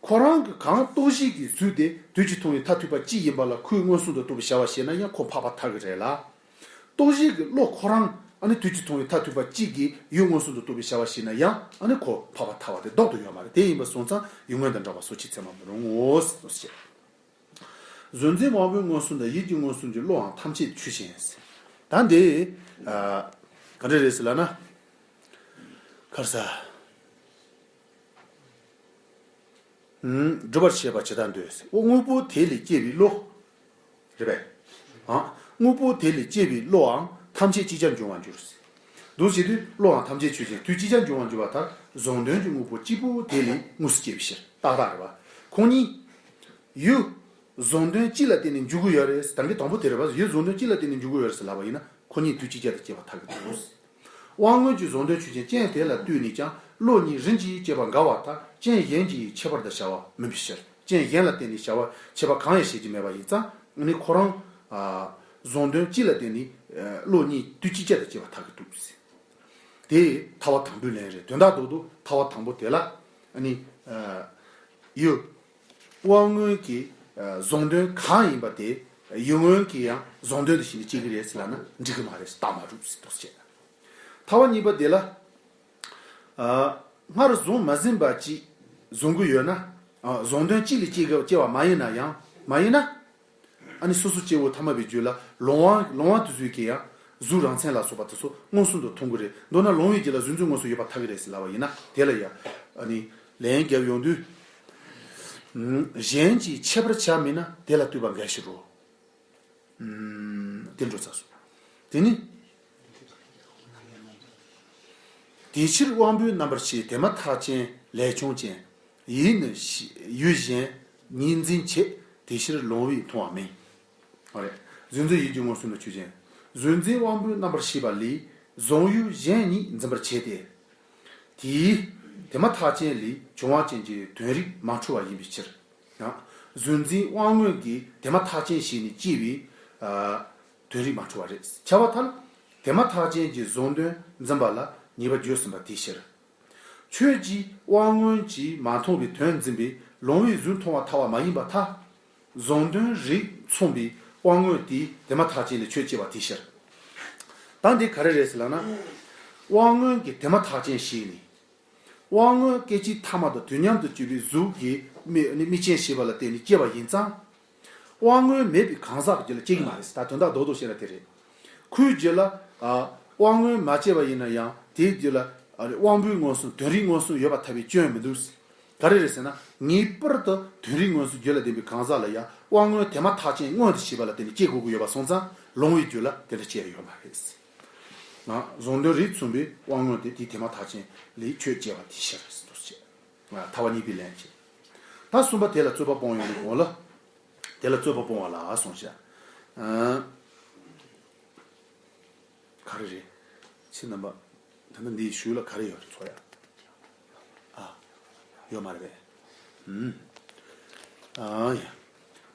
ཁོ་རང་གི་གང་རྟོགས་གཞི་གི་གཟུགས་དེ་དུས་ཀྱིས་མཐོང་བའི་མཐར་ཐུག་པ་གཅིག་ཡིན་པ་ལ་ཁོས་མངོན་སུམ་དུ་རྟོགས་པའི་བྱ་བ་བྱས་ན་ཡང་ཁོ་འཕགས་པ་ཐལ་གྱི་རེད་ལ། རྟོགས་གཞི་གི་བློ་ཁོ་རང་ཨ་ནི་དུས་ཀྱིས་མཐོང་བའི་མཐར་ཐུག་པ་གཅིག་གིས་ཡུལ་མངོན་སུམ་དུ་རྟོགས་པའི་བྱ་བ་བྱས་ན་ཡང་ཨ་ནི་ཁོ་འཕགས་པ་ཐལ་བ་དེ་ལྡོག་ཏུ་ཡོད་མ་རེད། དེ་ཡིན་པ་སོང་ཙང་ཡུལ་ངོ་བོ་དང་འདྲ་བ་སོ་སྐྱེའི་ཚད་མ་མི་རུང་ངོ་། གཟུང་འཛིན་དབང་པོའི་མངོན་སུམ་དང་ཡིད་ཀྱི་མངོན་སུམ་གྱི་བློའང་ཐམས་ཅད་ཆོས་ཅན། ད་འདི་ཨ་ག་འདྲ་རེད་ཟེར་ལབ་ན། ཁར་ས། ཨུམ། སྒྲུབ་པར་བྱེད་པ་ཇི་ལྟར་འདོད། དངོས་པོ་དེ་ལས་སྐྱེས་པའི་བློ། རེད་པས། ཨ། དངོས་པོ་དེ་ལས་སྐྱེས་པའི་བློའང་ཐམས་ཅད་ཅིག་ཅར་འབྱུང་བར་འགྱུར། འདུ་བྱེད་དུས་བློའང་ཐམས་ཅད་ཆོས་ཅན། དུས་ཅིག་ཅར་འབྱུང་བར་འགྱུར་བ་ལྟར་གཟུང་དོན་གྱི་དངོས་པོ་གཅིག་པུ་དེ་ལས་དངོས་སུ་སྐྱེས་པའི་ཕྱིར། ཏག་ཏག་རེད་པ། ཁོང་གཉིས། ཡུལ། གཟུང་དོན་གཅིག་ལ་བརྟེན་ནས་འཇུག་གི་ཡོད་རེད། ད་གིན་དང་པོ་དེ་རེད་པ། ཡུལ་གཟུང་དོན་གཅིག་ལ་བརྟེན་ནས་འཇུག་གི་ཡོད་རེད་ཟེར་ལབ་པ་ཡིན་ན་ཁོ་གཉིས་དུས་གཅིག་ཅར་དུ་སྐྱེ་བར་ཐལ་གྱི་འདུག། དབང་མངོན་གྱི་གཟུང་དོན་ཆོས་ཅན། རྐྱེན་དེ་ལ་ལྟོས་ནས་ཀྱང་བློ་གཉིས་རིམ་གྱིས་སྐྱེ་བར་འགལ་བ་ལྟར་རྐྱེན་གཞན་གྱིས་ཁྱད་པར་དུ་བྱ་བ་མིན་པའི་ཕྱིར། རྐྱེན་གཞན་ལ་བརྟེན་ནས་བྱ་བ་ཁྱད་པར་གང་ཡང་བྱེད་ཀྱི་མེད་པ་ཡིན་ཙང་། ཨ་ནི་ཁོ་རང་ཨ་གཟུང་དོན་གཅིག་ལ་བརྟེན་ནས་ཨ་བློ་གཉིས་དུས་གཅིག་ཅར་དུ་སྐྱེ་བར་ཐལ་གྱི་འདུག། དེ་ཐལ་བ་དང་པོའི་ལན་རེད། དོན་དག་རྡོག་རྡོག་ཐལ་བ་དང་པོ་དེ་ལ་ཨ་ནི་ཨ་ཡུལ། དབང་མངོན་གྱི་ཨ་གཟུང་དོན་གང་ཡིན་པ་དེ་ཡུལ་ངོ་གིས་ཡང་གཟུང་དོན་དུ་བྱས་ནས་སྐྱེ་གི་རེད་ཟེར་ལབ་ན་འགྲིག་གི་མ་རེད། རྟགས་མ་གྲུབ་ཟེར་དུས་བྱས། ཐལ་བ་གཉིས་པ་དེ་ལ། ཨ་སྔར་གཟུང་མ་ཟིན་པ་ཅིག་གཟུང་གི་ཡོད་ན། ཨ་གཟུང་དོན་གཅིག་ལས་སྐྱེ་གི་སྐྱེ་བ་མ་ཡིན་ན་ཡང་མ་ཡིན་ན། ཨ་ནི་སོ་སོ་སྐྱེ་བོ་ཐ་མལ་པའི་རྒྱུད་ལ་ལོང་བ་ལོང་བ་དེ་ཚོས་ཀྱིས་ཡང་གཟུགས་རང་མཚན་ལ་སོགས་པ་དེ་ཚོ་མངོན་སུམ་དུ་མཐོང་གི་རེད། མདོར་ན་ལོང་བའི་རྒྱུད་ལ་གཟུགས་འཛིན་མངོན་སུམ་ཡོད་པར་ཐལ་གི་རེད་ཟེར་ལབ་པ་ཡིན་ན། དེ་ལ་ཡང་ཨ་ནི་ལན་རྒྱབ་ཡོང་དུས། ཨུམ། གཞན་གྱིས་ཁྱད་པར་བྱ་མིན་ན་དེ་ལ་ལྟོས་པ་འགའ་ཞིག་རོ། ཨུམ། དེ་འགྲོ་ཚར་སོང་། དེ་ནི། དེ་ཕྱིར་དབང་པོའི་རྣམ་པར་ཤེས་དེ་མ་ཐག་ཅན་ལས་བྱུང་ཅན། ཡིད་ནི་ཡུལ་གཞན་ཉིད་འཛིན་བྱེད། དེ་ཕྱིར་ལོང་བས་མཐོང་བ་མིན། ཨོ་རེད། གཟུང་འཛིན་ཡིད་ཀྱི་མངོན་སུམ་ནི་ཆོས་ཅན། གཟུང་འཛིན་དབང་པོའི་རྣམ་པར་ཤེས་པ་ལས་གཟུང་ཡུལ་གཞན་ཉིད་འཛིན་པར་བྱེད་དེ། དེའི་དེ་མ་ཐག་ཅན་ལས་བྱུང་བ་ཅན་གྱི་དོན་རིག་མ་འཁྲུལ་བ་ཡིན་པའི་ཕྱིར། ཡང་། གཟུང་འཛིན་དབང་མངོན་གྱི་དེ་མ་ཐག་ཅན་ཞིག་ནས་སྐྱེས་པའི་ཨ་དོན་རིག་མ་འཁྲུལ་བ་རེད། ཁྱབ་པ་ཐལ། དེ་མ་ཐག་ཅན་གྱི་གཟུང་དོན་འཛིན་པ་ལ་ཉེས་པ་བརྗོད་ཟིན་པ་དེའི་ཕྱིར། ཁྱོད་ཀྱིས་དབང་མངོན་གྱིས་མ་མཐོང་བའི་དོན་འཛིན་པས་ལོང་བས་གཟུགས་མཐོང་བར་ཐལ་བ་མ་ཡིན་པར་ཐལ། གཟུང་དོན་རིག་མཚུངས་པའི་དབང་མངོན་དེའི་དེ་མ་ཐག་ཅན་ལས་ཁྱོད་སྐྱེ་བ་དེའི་ཕྱིར། ད་འདི་ག་རེ་རེད་ཟེར་ལབ་ན། དབང་མངོན་གྱི་དེ་མ་ཐག་ཅན་ཞིག་ནས། དབང་མངོན་སྐད་ཅིག་ཐ་མ་དང་དུས་མཉམ་དུ་གྱུར་པའི་གཟུགས་ཀྱི་དམིགས་དམིགས་རྐྱེན་བྱས་པ་ལ་བརྟེན་ནས་སྐྱེ་བ་ཡིན་ཙང་། དབང་མངོན་མེད་པའི་གང་ཟག་གི་རྒྱུད་ལ་སྐྱེ་གི་མ་རེད། ད་དོན་དག་རྡོག་རྡོག་བཤད་ན་དེ་རེད། ཁོའི་རྒྱུད་ལ་ཨ་དབང་མངོན་མ་སྐྱེས་པ་ཡིན་ན་ཡང་དེའི་རྒྱུད་ལ་ཨ་དབང་པོའི་མངོན་སུམ་དོན་རིག་མངོན་སུམ་ཡོད་པར་ཐལ་བའི་སྐྱོན་མི་འདུག། ག་རེ་རེད་ཟེར་ན། ངེས་པར་དུ་དོན་རིག་མངོན་སུམ་རྒྱུད་ལ་ལྡན་པའི་གང་ཟག་ལ་ཡང་དབང་མངོན་དེ་མ་ཐག་ཅན་མངོན་དུ་བྱེད་པ་ལ་བརྟེན་ནས་སྐྱེ་དགོས་ཀྱི་ཡོད་པ་སོང་ཙང་ལོང་བའི་རྒྱུ་ལ་དེ་འདྲ་བྱས་ཡོད་མ་རེད། ང་གཟུང་དོན་རིག་མཚུངས་པའི་དབང་མངོན་དེ་དེའི་དེ་མ་ཐག་ཅན་ལས་ཆོས་སྐྱེ་བ་དེའི་ཕྱིར་ཟེར་དུ་བྱས། ཐ་བ་གཉིས་པའི་ལན་བྱས། ད་གསུམ་པ་དེ་ལ་རྩོད་པ་སྤོང་ཡོང་དུས་གོང་ལ། དེ་ལ་རྩོད་པ་སྤོང་བ་ལ་གསུངས་བཞག་ཨ། ག་རེ་རེད། ཁྱེད་རྣམ་པ། ད་ལྟ་འདིའི་ཤུལ་ལ་ག་རེ་ཡོད་རེད་ཚོ་ཡ། ཨ། ཡོད་མ་རེད་པས། ཨུམ། ཨ་ཡ།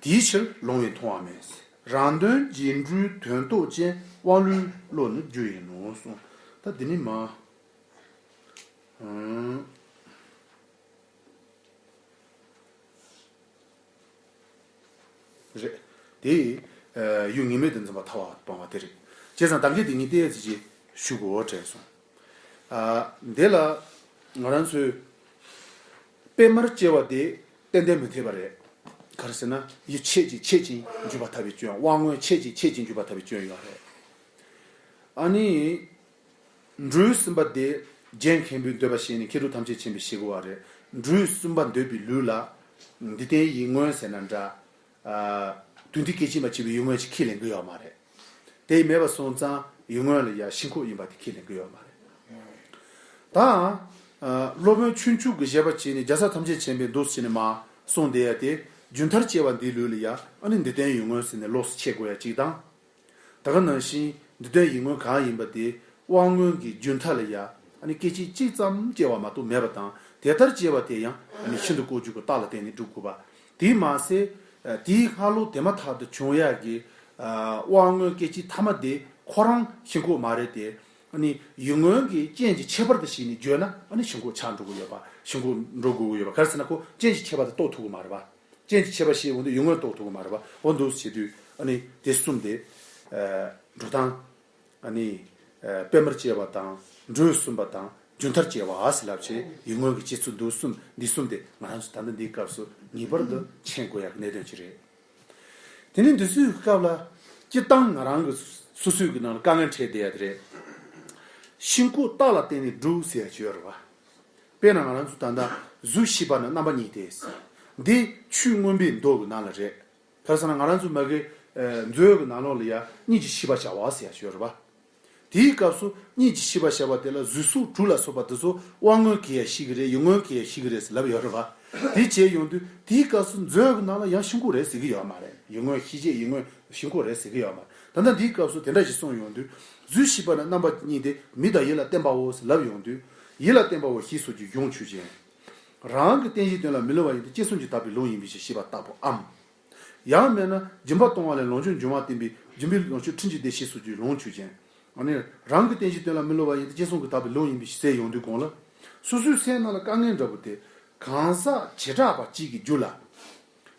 དེའི་ཕྱིར་ལོང་བས་མཐོང་བ་མེད། རང་དོན་རྗེས་འགྲོའི་དོན་རྟོགས་ཅན་དབང་བློའི་བློ་ནི་རྒྱུ་ཡིན་ནོ་གསུངས། ད་འདི་ནི་མ། ཨུམ། རེད། དེ། ཡུལ་ངེས་མེད་དུ་འཛིན་པ་ཐ་བ་སྤངས་པ་དེ་རེད། བྱས་ཙང་ད་གིན་དེ་ངས་བལྟས་ཚེ་ཅིག་ཞུ་དགོས་དྲན་སོང་། ཨ། འདི་ལ་ང་རང་ཚོས་པད་མར་སྐྱེ་བ་དེ་ཏན་ཏན་མི་འཐད་པ་རེད། ག་རེ་ཟེར་ན་ཡུལ་ཆད་ཅིང་ཆད་ཅིང་འཇུག་པར་ཐལ་བའི་སྐྱོན། དབང་མངོན་ཆད་ཅིང་ཆད་ཅིང་འཇུག་པར་ཐལ་བའི་སྐྱོན་ཡོད་རེད། ཨ་ནི། འབྲུ་གསུམ་པ་དེ་རྒྱན་མཁན་པོས་འདོད་པ་བཞིན་ནི་མཁས་གྲུབ་ཐམས་ཅད་མཁྱེན་པས་ཤེས་དགོས་པ་རེད། འབྲུ་གསུམ་པ་འདོད་པའི་ལུགས་ལ། འདི་ལྟའི་ཡིད་མངོན་ཟེར་ན་འདྲ། ཨ། དོན་དེ་སྐད་ཅིག་མ་བྱས་པའི་ཡིད་མངོན་ཞིག་ཁས་ལེན་གྱི་ཡོད་མ་རེད། དེ་མེད་པ་སོང་ཙང་ཡིད་མངོན་ལ་ཡང་ཤིན་ལྐོག་ཡིན་པ་དེ་ཁས་ལེན་གྱི་ཡོད་མ་རེད། ད། ཨ། སློབ་དཔོན་ཆོས་འཕྱུག་གིས་བཞེད་པ་བྱས་ནས་རྒྱལ་སྲས་ཐམས་ཅད་མཁྱེན་པས་འདུག་ཟེར་ནས་མ་གསུངས་བསྡད་ཡ་དེ། རྒྱུན་མཐར་སྐྱེ་བ་འདིའི་ལུགས་ལ་ཡང་ཨ་ནི་འདི་ལྟའི་ཡིད་མངོན་ཟེར་ནས་ལོགས་སུ་ཕྱེ་དགོས་ཡ་གཅིག་དང་། ད་ག་ནང་བཞིན་འདི་ལྟའི་ཡིད་མངོན་གང་ཡིན་པ་དེ་དབང་མངོན་གྱི་རྒྱུན་མཐའ་ལ་ཡ་ཨ་ནི་སྐད་ཅིག་གཅིག་ཙམ་སྐྱེ་བ་མ་གཏོགས་མེད་པ་དང་། དེ་ལྟར་སྐྱེ་བ་དེ་ཡང་ཨ་ནི་ཤིན་ཏུ་ལྐོག་གྱུར་གྱི་རྟགས་ལ་བརྟེན་ནས་སྒྲུབ་དགོས་པ། དེས་མ་ཟད། དེའི་སྔ་ལོགས་དེ་མ་ཐག་ཏུ་བྱུང་ཡག་གི་དབང་མངོན་སྐད་ཅིག་ཐ་མ་དེ་ཁོ་རང་ཤིན་ལྐོག་མ་རེད་དེ། ཨ་ནི་ཡིད་མངོན་གྱི་རྐྱེན་གྱི་ཁྱད་པར་དུ་བྱས་ནས་བརྗོད་ན་ཨ་ནི་ཤིན་ལྐོག་ཆགས་འགྲོ་གི་ཡོད་པ། ཤིན་ལྐོག་འགྲོ་དགོས་ཀྱི་ཡོད་པ། ག་རེ་ཟེར་ན་ཁོ་རྐྱེན་གྱི་ཁྱད་པར་དེ་རྟོགས་ཐུབ་ཀྱི་མ་རེད་པ། རྐྱེན་གྱི་ཁྱད་པར་ཤེས་འོང་དུས་ཡིད་མངོན་རྟོགས་ཐུབ་ཀྱི་མ་རེད་པ། འོ་འདུག་བྱེད་དུས་ཨ་ནི་དེ་གསུམ་དེ། ཨ། འགྲོ་སྟངས། ཨ་ནི། ཨ། པད་མར་སྐྱེ་བ་དང་། འབྲུ་གསུམ་པ་དང་། རྒྱུན་མཐར་སྐྱེ་བ་ཟེར་ལབ་བྱས་ཡིད་མངོན་གྱི་སྐྱེ་ཚུལ་འདུག་གསུམ་འདི་གསུམ་དེ་ང་རང་ཚོ་ད་ལྟ་འདིའི་སྐབས་སུ་ངེས་པར་དུ་མཁྱེན་དགོས་ཡག་གནད་དོན་ཅིག་རེད། དེ་ནས་འདི་ཚོའི་སྐབས་ལ་སྤྱིར་བཏང་ང་རང་གི་སོ་སོའི་གི་ནང་ལ་དཀའ་ངལ་འཕྲད་བསྡད་ཡ་དེ་རེད། ཤིན་ལྐོག་རྟགས་ལ་བརྟེན་ནས་སྒྲུབ་ཟེར་ཡ་ཅིག་ཡོད་རེད་བ། དཔེར་ན་ང་རང་ཚོ་ད་ལྟ་གཟུགས་ཤེས་པ་ནི་རྣམ་པ་གཉིས་ཏེ། འདི་ཆོས་མངོན་པའི་མདོ་གི་ནང་ལ་རེད། ག་རེ་ཟེར་ན་ང་རང་ཚོ་མ་གི་ཨ་མཛོད་གི་ནང་ལོགས་ལ་ཡ་གཉིས་ཀྱིས་ཤེས་པར་བྱ་བ་ཟེར་ཡ་ཅིག་ཡོད་རེད་བ། དེའི་སྐབས་སུ་གཉིས་ཀྱིས་ཤེས་པར་བྱ་བ་དེ་ལ་གཟུགས་སོགས་དྲུག་ལ་སོགས་པ་དེ་ཚོ་དབང་མངོན་གྱིས་ཡང་ཤེས་ཀྱི་རེད། ཡིད་མངོན་གྱིས་ཡང་ཤེས་ཀྱི་རེད་ཟེར་ལབ་ཡོད་རེད་བ། དེ་བྱས་ཡོང་དུས་དེའི་སྐབས་སུ་མཛོད་གི་ནང་ལ་ཡང་ཤིན་ལྐོག་རེད་ཟེར་གྱི་ཡོད་མ་རེད། ཡིད་མངོན་ཤེས་བྱེད་ཡིད་མངོན་ཤིན་ལྐོག་རེད་ཟེར་གྱི་ཡོད་མ་རེད། ད་ལྟ་འདིའི་སྐབས་སུ་དེ་འདྲ་ཞིག་གསུངས་ཡོང་དུས། གཟུགས་ཤེས་པ་ནི་རྣམ་པ་གཉིས་ཏེ་མིག་དང་ཡིད་ལ་བརྟེན་པའོ་ཟེར་ལབ་ཡོང་དུས། ཡིད་ལ་བརྟེན་པའོ་ཞེས་སོགས་ཀྱི་གཞུང་ཆོས་ཅན། རང་གི་རྟེན་གཞིའི་དོན་ལ་མི་སླུ་བ་ཡིན་ཏེ་སྐྱེད་སོང་གི་དག་པའི་ལུང་ཡིན་པའི་ཕྱིར་ཞེས་པ་ལྟ་བུའམ། ཡང་མིན་ན་སྦྱིན་པ་གཏོང་བ་ལས་ལོངས་སྤྱོད་འབྱུང་བ་བསྟན་པའི་སྦྱིན་པའི་ལོངས་སྤྱོད་ཕྲིན་གྱིས་བདེ་ཞེས་སོགས་ཀྱི་ལུང་ཆོས་ཅན། ཨ་ནི་རང་གི་རྟེན་གཞིའི་དོན་ལ་མི་སླུ་བ་ཡིན་ཏེ་སྐྱེད་སོང་གི་དག་པའི་ལུང་ཡིན་པའི་ཕྱིར་ཟེར་ཡོང་དུས་གོང་ལ། སོ་སོའི་སེམས་ནང་ལ་དཀའ་ངལ་འདྲ་པོ་དེ། གང་ཟག་བྱེ་བྲག་པ་གཅིག་གི་རྒྱུད་ལ།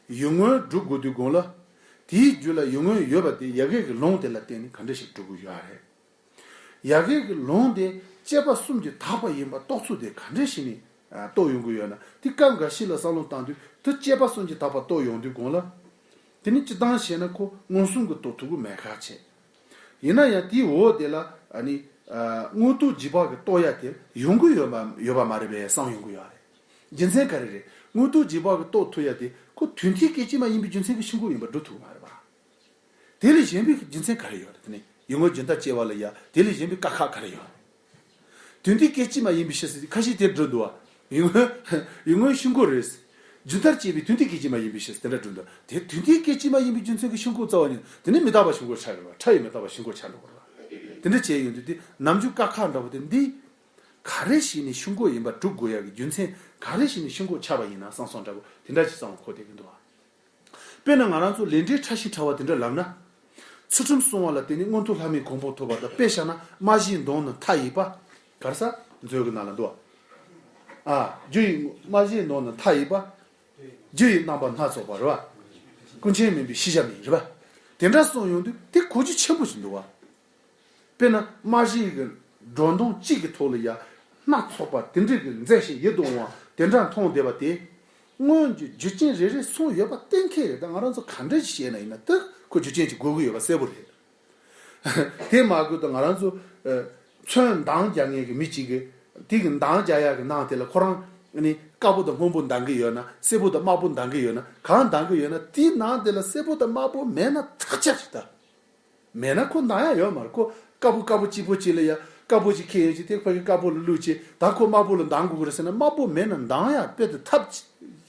ཡིད་མངོན་སྒྲུབ་དགོས་དུས་གོང་ལ། དེའི་རྒྱུད་ལ་ཡིད་མངོན་ཡོད་པ་དེ་ཡ་གི་གི་ལུང་དེ་ལ་བརྟེན་ནས་ག་འདྲ་ཞིག་སྒྲུབ་དགོས་ཡོད་རེད། ཡ་གི་གི་ལུང་དེ་སྐྱེས་པ་གསུམ་གྱི་དག་པ་ཡིན་པ་རྟོགས་ཚུལ་དེ་ག་འདྲ་ཞིག་ནས་རྟོགས་ཡོང་གི་ཡོད་ན། དེ་སྐབས་འགའ་ཞིག་ལ་བསམ་བློ་བཏང་དུས་དེ་སྐྱེས་པ་གསུམ་གྱི་དག་པ་རྟོགས་ཡོང་དུས་གོང་ལ། དེ་ནི་སྤྱིར་བཏང་བཤད་ན་ཁོ་མངོན་སུམ་གྱིས་རྟོགས་ཐུབ་ཀྱི་མེད་ཁག་ཆེ། ཡིན་ན་ཡང་དེའི་འོག་དེ་ལ་ཨ་ནི་དངོས་རྟོགས་རྗེས་དཔག་གིས་རྟོགས་ཡ་དེ་ཡོང་གི་ཡོད་པ་ཡོད་པ་མ་རེད་པས་བསམ་ཡོང་གི་ཡོད་རེད། རྒྱུ་མཚན་ག་རེ་རེད། དངོས་རྟོགས་རྗེས་དཔག་གིས་རྟོགས་ཐུབ་ཡ་དེ་ཁོ་དོན་མཐུན་སྐད་ཅིག་མ་ཡིན་པའི་རྒྱུ་མཚན་གྱིས་ཤིན་ལྐོག་ཡིན་པ་སྒྲུབ་ཐུབ་ཀྱི་མ་རེད་པ། དེ་ལས་གཞན་པའི་རྒྱུ་མཚན་ག་རེ་ཡོད་རེད། དེ་ནི་ཡིད་མངོན་རྒྱུན་མཐར་སྐྱེ་བ་ལ་ཡ་དེ་ལས་གཞན་པའི་དཀའ་ཁག་ག་རེ་ཡོད། དོན་མཐུན་སྐད་ཅིག་མ་ཡིན་པའི་ཕྱིར་ཟེར་ཁ་ཤས་དེ་འགྲོ་འདུག་བ། ཡིད་མངོན་ཡིད་མངོན་ཤིན་ལྐོག་རེད། རྒྱུན་མཐར་སྐྱེ་བའི་དོན་མཐུན་སྐད་ཅིག་མ་ཡིན་པའི་ཕྱིར་དེ་འདྲ་འགྲོ་འདུག་དེ་དོན་མཐུན་སྐད་ཅིག་མ་ཡིན་པའི་རྒྱུ་མཚན་གྱིས་ཤིན་ལྐོག་རྩ་བ་ཉིད་དེ་ནི་མི་རྟག་པ་ཤིན་ལྐོག་ཆགས་འགྲོ་བ། ཕྲ་ཡི་མི་རྟག་པ་ཤིན་ལྐོག་ཆགས་འགྲོ་བ། དེ་འདྲ་བྱས་ཡོང་དུས་དེ་ནམ་རྒྱུན་དཀའ་ཁག་འདྲ་པོ་དེ་འདི། ག་རེ་ཞིག་ནས་ཤིན་ལྐོག་ཡིན་པ་སྒྲུབ་དགོས་ཡག་གི་རྒྱུ་མཚན་ག་རེ་ཞིག་ནས་ཤིན་ལྐོག་ཆགས་པ་ཡིན་ན་བསམ་བསམ་འདྲ་པོ་དེ་འདྲ་ཞིག་བསམ་བློ་འཁོར་བསྡད་ཀྱི་འདུག་བ། དཔེར་ན་ང་རང་ཚོ་ལས་འབྲས་ཕྲ་ཞིང་ཕྲ་བ་དེ་འདྲ་ལབ་ན། ཚུལ་ཁྲིམས་བསྲུང་བ་ལ་བརྟེན་ནས་མངོན་མཐོ་ལྷ་མིའི་གོ་འཕང་ཐོབ་པ་དང་། དཔེ་བཞག་ན་སྨྲ་བྱེད་གདོང་ནི་མཐའ་ཡས་པ། ག་རེ་ཟ། མཛོད་ཀྱི་ནང་ལ་འདུག་བ། ཨ། རྒྱུ་ཡི་སྨྲ་བྱེད་གདོང་ནི་མཐའ་ཡས་པ། རྒྱུ་ཡི་རྣམ་པ་སྣ་ཚོགས་པ་རེད་བ། ཀུན་མཁྱེན་མིན་པའི་ཤེས་བྱ་མིན་རེད་བ། དེ་འདྲ་གསུངས་ཡོང་དུས་དེ་གོ་རྒྱུ་ཆེན་པོ་ཞིག་འདུག་བ། དཔེར་ན་སྨྲ་བྱེད་ཀྱི་སྒྲོ་མདོངས་གཅིག་གི་ཐོག་ལ་ཡ་སྣ་ཚོགས་པ་དེ་འདྲ་གི་མཛེས་ཤིང་ཡིད་དུ་འོང་བ་དེ་འདྲ་མཐོང་བསྡད་པ་དེ། སྔོན་གྱི་རྒྱུ་རྐྱེན་རེ་རེ་སོང་ཡོད་པ་གཏན་འཁེལ་རེད། ད་ང་རང་ཚོ་ག་འདྲ་ཞིག་བཤད་ན་ཡིན་ན་དེ་ཁོ་རྒྱུ་རྐྱེན་གྱིས་གོ་གི་ཡོད་པ་གསལ་པོ་རེད། དེ་མ་དགོས་ད་ང་རང་ཚོ་ཨ་ཚོན་མདངས་རྒྱག་མཁན་གྱི་མི་གཅིག་གིས་དེ་གི་མདངས་རྒྱག་ཡག་གི་ནང་དེ་ལ་ཁོ་རང་ ནི་དཀར་པོ་དང་སྔོན་པོ་འདང་གི་ཡོད་ན། སེར་པོ་དང་དམར་པོ་འདང་གི་ཡོད་ན། གང་འདང་གི་ཡོད་ན། དེའི་ནང་དེ་ལ་སེར་པོ་དང་དམར་པོ་མེད་ན་ཐག་ཆོད་ཞིག་ད། མེད་ན་ཁོ་འདང་ཡ་ཡོད་མ་རེད། ཁོ་དཀར་པོ་དཀར་པོ་གཅིག་པོ་གཅིག་ལ་ཡ་དཀར་པོ་གཅིག་ཁྱེར་ཡོང་ཅིག་དེ་ཕ་གི་དཀར་པོ་ལ་བླུགས་ཅིག་ད་ཁོ་དམར་པོ་ལ་འདང་དགོས་ཀྱི་རེད་ཟེར་ན། དམར་པོ་མེད་ན་འདང་ཡ་དཔེ་དེ་ཐབས་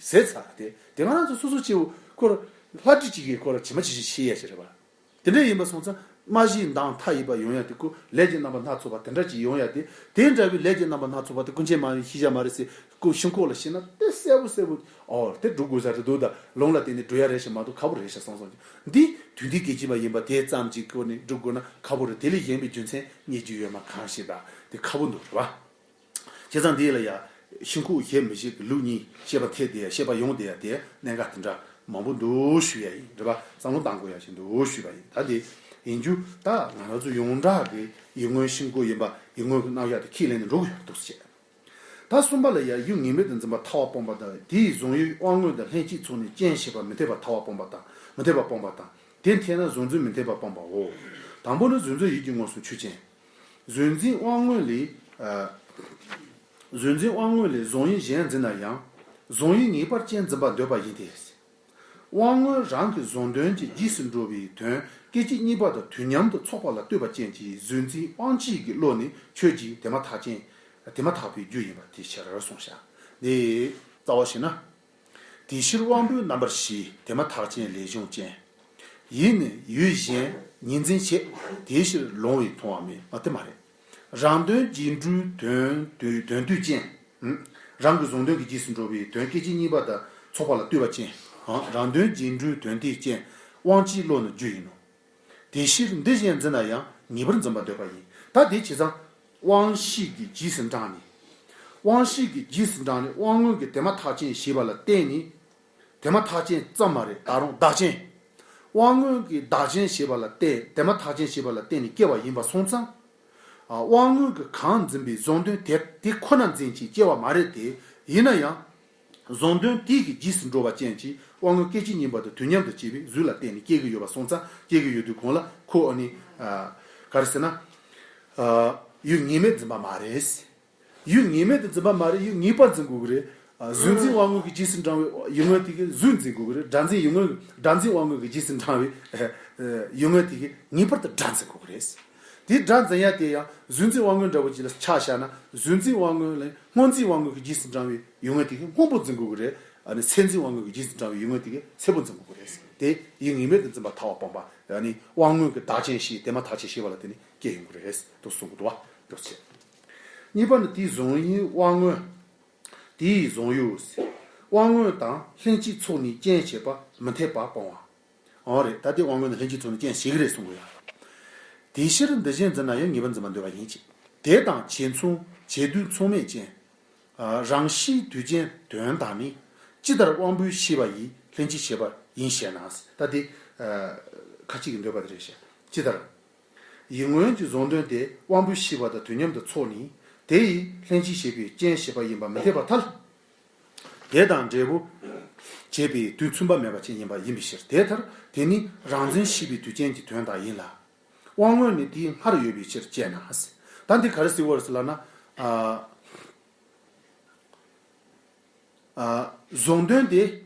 ཟད་ཚར་རེད་དེ། དེ་ང་རང་ཚོ་སོ་སོ་སྐྱེ་བོ་ཁོ་ལྷ་འདྲེ་གཅིག་གིས་ཁོ་ལ་ཇི་མ་ཇི་བཞིན་བྱེད་ཡ་ཞིག་རེད་པ། དེ་འདྲ་ཡིན་པ་སོང་ཙང་སྨྲ་བཞིའི་མདངས་མཐའ་ཡས་པ་ཡོང་ཡ་དེ། ཁོ་ལས་ཀྱི་རྣམ་པ་སྣ་ཚོགས་པ་དེ་འདྲ་ཅིག་ཡོང་ཡ་དེ། དེ་འདྲ་བའི་ལས་ཀྱི་རྣམ་པ་སྣ་ཚོགས་པ་དེ་ཀུན་མཁྱེན་མ་ཡིན་ཤེས་བྱ་མ་རེད་ཟེར། ཁོ་ཤིན་ལྐོག་ལ་ཤེས་ན་དེ་གསལ་པོ་གསལ་པོ། ཨོ་དེ་སྒྲུབ་དགོས་ས་རེད་འདུག་ད་ལུང་ལ་བརྟེན་ནས་སྒྲུབ་ཡ་རེད་ཤག་མ་གཏོགས་ཁག་པོ་རེད་ཤག་བསམ་སོང་། འདི་དུས་འདི་སྐད་ཅིག་མ་ཡིན་པ་དེ་ཙམ་གྱི་སྒོ་ནས་སྒྲུབ་དགོས་ན་ཁག་པོ་རེད། དེ་ལས་གཞན་པའི་རྒྱུ་མཚན་རྙེད་རྒྱུ་ཡོད་མ་གང་ཞིག་ད་དེ་ཁག་པོ་འདུག་རེད་པ། བྱས་ཙང་འདི་ལ་ཡ་ཤིན་ལྐོག་ཞེས་མི་བྱེད་ཀྱི་ལུགས་གཉིས་བཤད་པ་ཐེབས་བསྡད་ཡ། བཤད་པ་ཡོང་བསྡད་ཡ་དེ་གནད་འགག་དེ་འདྲ་མང་པོ་འདུག་ཞུ་ཡ་ཡིན། རེད་པ། བསམ་བློ་གཏང་དགོས་ཡ་ཞིག་འདུག་ཞུས་པ་ཡིན། ད་དེ་ཡིན་རྒྱུ་ད་ང་རང་ཚོ་ཡོངས་གྲགས་ཀྱི་ཡིག་ངོ་ཤིན་ལྐོག་ཡིན་པ་ཡིག་ངོ་གི་རྣམ་གཞག་དེ་ཁས་ལེན་ནས་འགྲོ་གི་ཡོད་འདུག་ཟེར། ད་གསུམ་པ་ལ་ཡ་ཡུལ་ངེས་མེད་དུ་འཛིན་པ་ཐལ་བ་སྤངས་པ་དང་། དེའི་གཟུང་ཡུལ་དབང་མངོན་དང་ལྷན་ཅིག་ཚོགས་ནས་རྐྱེན་བྱས་པ་མི་འཐད་པ་ཐལ་བ་སྤངས་པ་དང་། མི་འཐད་པ་སྤངས་པ་དང་། དེ་འཐད་ན་གཟུང་འཛིན་མི་འཐད་པ་སྤངས་པའོ། དང་པོ་ནི་གཟུང་འཛིན་ཡུལ་གྱི་མངོན་སུམ་ཆོས་ཅན། གཟུང་འཛིན་དབང་མངོན་ལས། ཨ། གཟུང་འཛིན་དབང་མངོན་ལས་གཟུང་ཡུལ་གཞན་འཛིན་ན་ཡང་། གཟུང་ཡུལ་ངེས་པར་རྐྱེན་འཛིན་པར་འདོད་པ་ཡིན་ཏེ། དབང་མངོན་རང་གི་གཟུང་དོན་གྱི་རྗེས་སུ་འགྲོ་བའི་དོན་སྐད་ཅིག་གཉིས་པ་དང་དུས་མཉམ་དུ་ཚོགས་པ་ལ་ལྟོས་པ་ཅན་གྱི་གཟུང་འཛིན་དབང་ཕྱིས་ཀྱི་བློ་ནི་ཆོས་ཀྱི་དེ་མ་ཐག་ཅན། དེ་མ་ཐག་པའི་རྒྱུ་ཡིན་པ་དེའི་ཕྱིར་གསུངས་ཤག་འདི་རྩ་བ་བྱས་ན། དེ་ཕྱིར་དབང་པོའི་རྣམ་པར་ཤེས་དེ་མ་ཐག་ཅན་ལས་བྱུང་རྐྱེན། ཡིད་ནི་ཡུལ་གཞན་ཉིད་འཛིན་བྱེད། དེའི་ཕྱིར་ལོང་བས་མཐོང་བ་མེད། ཨ་དེ་མ་རེད། རང་དོན་རྗེས་འགྲོའི་དོན་དོན་དོན་དུས་ཅན། རང་གི་གཟུང་དོན་གྱི་རྗེས་སུ་འགྲོ་བའི་དོན་སྐད་ཅིག་གཉིས་པ་དང་ཚོགས་པ་ལ་ལྟོས་པ་ཅན། རང་དོན་རྗེས་འགྲོའི་དོན་དེ་རྐྱེན། དབང་ཕྱིའི་བློ་ནི་རྒྱུ་ཡིན་ནོ། དེ་ཕྱིར་འདི་གཞན་འཛིན་ན་ཡང་ངེས་པར་འཛིན་པར་འདོད་པ་ཡིན། ད་དེ་བྱས་ཙང་དབང་ཕྱིས་ཀྱི་རྗེས་སུ་འབྲངས་ནས། དབང་ཕྱིས་ཀྱི་རྗེས་སུ་འབྲངས་ནས་དབང་མངོན་གྱི་དེ་མ་ཐག་ཅན་ཞེས་པ་ལ་བརྟེན་ནས། དེ་མ་ཐག་ཅན་ཙམ་མ་རེད། ད་རུང་བདག་ཅན། དབང་མངོན་གྱི་བདག་ཅན་ཞེས་པ་ལ་བརྟེན། དེ་མ་ཐག་ཅན་ཞེས་པ་ལ་བརྟེན་ནས་སྐྱེ་བ་ཡིན་པ་སོང་ཙང་། ཨ། དབང་མངོན་གྱིས་གང་འཛིན་པའི་གཟུང་དོན་དེ་དེ་ཁོ་ན་འཛིན་ཅིང་སྐྱེ་བ་མ་རེད་དེ། ཡིན་ན་ཡང་། གཟུང་དོན་དེ་གི་རྗེས་སུ་འགྲོ་བ་ཅན་གྱི་དབང་མངོན་སྐད་ཅིག་གཉིས་པ་དང་དུས་མཉམ་དུ་སྐྱེ་བའི་གཟུགས་ལ་བརྟེན་ནས་སྐྱེ་གི་ཡོད་པ་སོང་ཙང་། སྐྱེ་གི་ཡོད་དུས་གོང་ལ་ཁོ་ཨ་ནི། ཨ། ག་རེ་ཟེར་ན། ཨ། ཡུལ་ངེས་མེད་འཛིན་པ་མ་རེད། ཡུལ་ངེས་མེད་དུ་འཛིན་པ་མ་རེད། ཡུལ་ངེས་པར་འཛིན་དགོས་ཀྱི་རེད། ཨ། གཟུགས་འཛིན་དབང་མངོན་གྱི་རྗེས་སུ་འབྲང་བའི་ཡུལ་ངོ་དེ་གི་གཟུགས་འཛིན་དགོས་ཀྱི་རེད། སྒྲ་འཛིན་ཡུལ་ངོ་སྒྲ་འཛིན་དབང་མངོན་གྱི་རྗེས་སུ་འབྲང་བའི་ཡུལ་ངོ་དེ་གི་ངེས་པར་དུ་སྒྲ་འཛིན་དགོས་ཀྱི་རེད། དེ་སྒྲ་འཛིན་ཡ་དེ་ཡང་གཟུགས་འཛིན་དབང་མངོན་འདྲ་བོ་ཅིག་ལ་ཆ་བཞག་ན། གཟུགས་འཛིན་དབང་མངོན་ལས་སྔོ་འཛིན་དབང་མངོན་གྱི་རྗེས་སུ་འབྲང་བའི་ཡུལ་ངོ་དེ་གི་སྔོན་པོ་འཛིན་དགོས་ཀྱི་རེད། ཨ་ནི་སེར་འཛིན་དབང་མངོན་གྱི་རྗེས་སུ་འབྲང་བའི་ཡུལ་ངོ་དེ་གི་སེར་པོ་འཛིན་དགོས་ཀྱི་རེད། དེ་ཡུལ་ངེས་མེད་དུ་འཛིན་པ་ཐལ་བ་སྤངས་པ། ཨ་ནི་དབང་མངོན་གྱི་བདག་ཅན་ཞེས་དེ་མ་ཐག་ཅན་ཞེས་པ་ལ་བརྟེན་ནས་སྐྱེ་ཡོང་གི་རེད་དུ་གསུང་གི་འདུག་བ། འདུག་ཅེས། གཉིས་པ་ནི་དེའི་གཟུང་ཡུལ་དབང་མངོན། དེའི་གཟུང་ཡུལ། དབང་མངོན་དང་ལྷན་ཅིག་ཚོགས་ནས་རྐྱེན་བྱེད་པ་མི་འཐད་པ་སྤོང་བ། འོ་རེད། ད་ལྟའི་དབང་མངོན་དང་ལྷན་ཅིག་ཚོགས་ནས་རྐྱེན་བྱེད་ཀྱི་རེད་གསུང་གི་ཡོད། དེའི་ཕྱིར་འདི་གཞན་འཛིན་ན་ཡང་ངེས་པར་འཛིན་པར་འདོད་པ་ཡིན་གྱི། དེ་དང་བྱེད་མཚུངས་བྱེད་དུས་མཚུངས་མེད་ཅན། ཨ། རང་ཤེས་དུས་ཅན་དོན་དག་ནི། ཇི་ལྟར་དབང་པོའི་ཤེས་པ་ཡིས་ལྷན་ཅིག་བྱེད་པ་ཡིན་ཞེ་ན། ད་དེ། ཨ། ཁ་ཅིག་གི་འདོད་པ་དེ་རེད་ཤག་ཇི་ལྟར། ཡིད་མངོན་གྱི་གཟུང་དོན་དེ་དབང་པོའི་ཤེས་པ་དང་དུས་མཉམ་དུ་ཚོགས་ནས། དེ་ཡིས་ལྷན་ཅིག་བྱེད་པའི་རྐྱེན་བྱེད་པ་ཡིན་པ་མི་འཐད་པར་ཐལ། དེ་དང་འབྲས་བུ་བྱེད་པའི་དུས་མཚུངས་པ་མེད་པ་ཅན་ཡིན་པ་ཡིན་པའི་ཕྱིར། དེ་ལྟར་དེ་ནི་རང་འཛིན་ཤེས་པའི་དུས་ཅན་གྱི་དོན་དག་ཡིན་ལ། དབང་མངོན་ནི་དེའི་སྔར་ཡོད་པའི་ཕྱིར་དཔྱད་ན། ད་འདི་ག་རེ་ཟེར་བ་རེད་ཟེར་ལབ་ན། ཨ། ཨ། གཟུང་དོན་དེ་